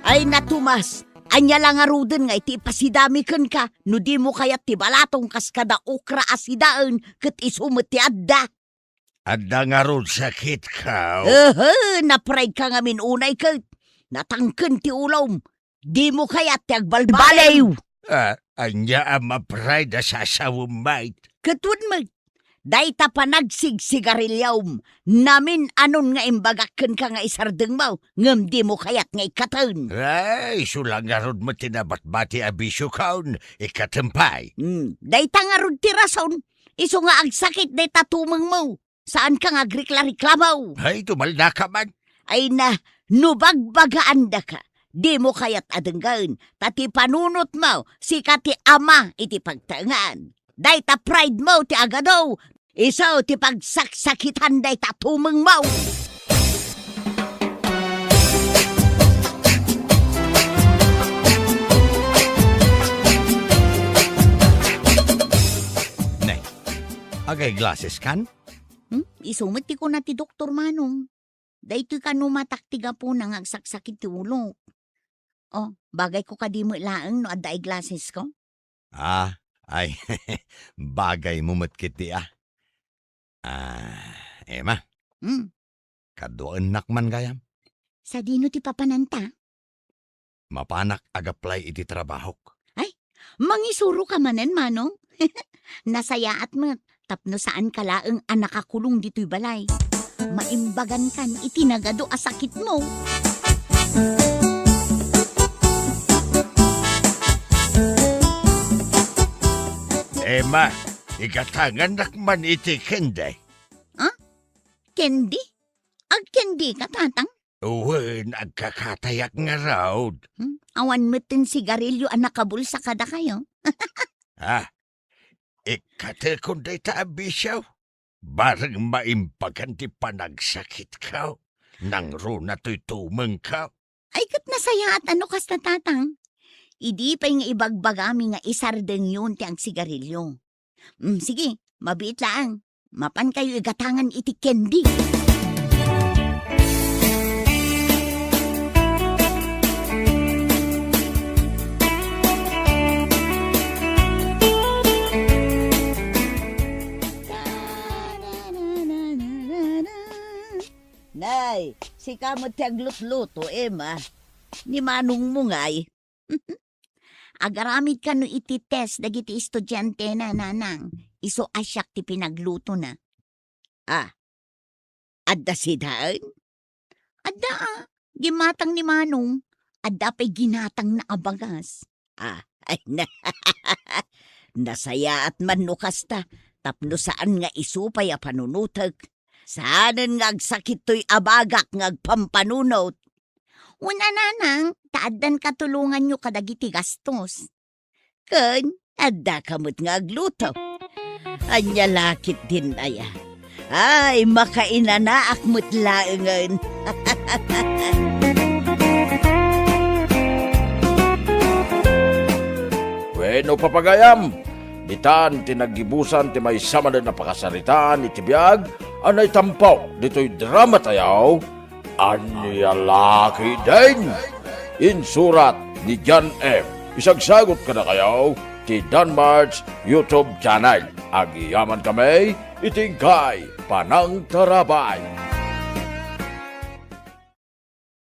Ay na, Tomas, ania la ngaruden nga iti ipasidami kenka no dimo kayat ti balatong kas kada okra a sidaen ket isu met ti adda? Adda ngarud sakitko? Ehe, na-pride ka ngamin unay ket natangken ti ulom. Dimo kayat ti agbalbaliw. Ah, ania a ma-pride a sasawem met? Ket wen met, dayta panagsigsigariliom, namin-anon nga imbagak kenka nga isardengmo, ngem dimo kayat nga ikkaten. Ay, isu la ngarud met ti nabatbati a bisiokon, ikkatem pay. Hmm, dayta ngarud ti rason, isu nga agsakit dayta tumengmo. Saanka nga agrikla-reklamo. Ay, tumaldaka man. Ay na, no bagbagaan daka, dimo kayat a denggen, ta ti panunotmo, sika ti ama iti pagtaengan. Dayta pride mo ti agado, isu ti pagsaksakitan dayta tumengmo. Ne, agay glasses kan? Hmm? Isu met ti kuna ti doktor, Manong. Daytoy kano matak ti gapuna nga agsaksakit ti ulok. Oh, bagayko kadi met laeng no adda eyeglassesko? Ah, ay, bagaymo met ketdi, ah. Ah, Emma. Hmm. Kaduaennak man gayam. Sadino ti papananta? Mapanak ag-apply iti trabahok. Ay, mangisuroka manen, Manong? Nasayaat met, tapno saanka laeng a nakakulong ditoy balay. Maimbagankan iti nagadu a sakitmo. Emma, igatangannak man iti candy. Ah? Candy? Agcandika, Tatang? Wen, agkakatayak ngarud. Hmm? Awan metten sigarilyo a nakabulsa kadakayo? Ah, ikkatekon dayta a bisio. Bareng maimbagan ti panagsakitko. Nangruna toy tumengko. Ay, ket nasayaat a no kasta, Tatang. Idi pay nga ibagbagami nga isardengyon ti agsigarilyo. Mm, sige, mabiit laeng. Mapankayo igatangan iti candy. Nay, sika met ti aglutluto, Emma. Ni manongmo ngay. Agaramid kano iti test dagiti estudiantena, nanang. Isu a siak ti pinaglutona. Ah, adda sidaen? Adda, ah. Gimatang ni Manong. Adda pay ginatangna a bagas. Ah, ay na. Nasayaat man no kasta, tapno saan nga isu pay a panunotek. Saanen nga agsakit toy abagak nga agpampanunot. Una, nanang, ta addan katulonganyo kadagiti gastos. Ken, addaka met nga agluto. Ania la ketdin aya? Ay, makainanaak met laengen. Wenno, papagayam, ditan ti naggibusan ti maysa manen a pakasaritaan iti biag a naitampo ditoy drama tayo, Ania la ketdin? Insurat ni John M. Isagsagot kadakayo ti Danmart's YouTube channel. Agyamankami iti inkay panangtarabay.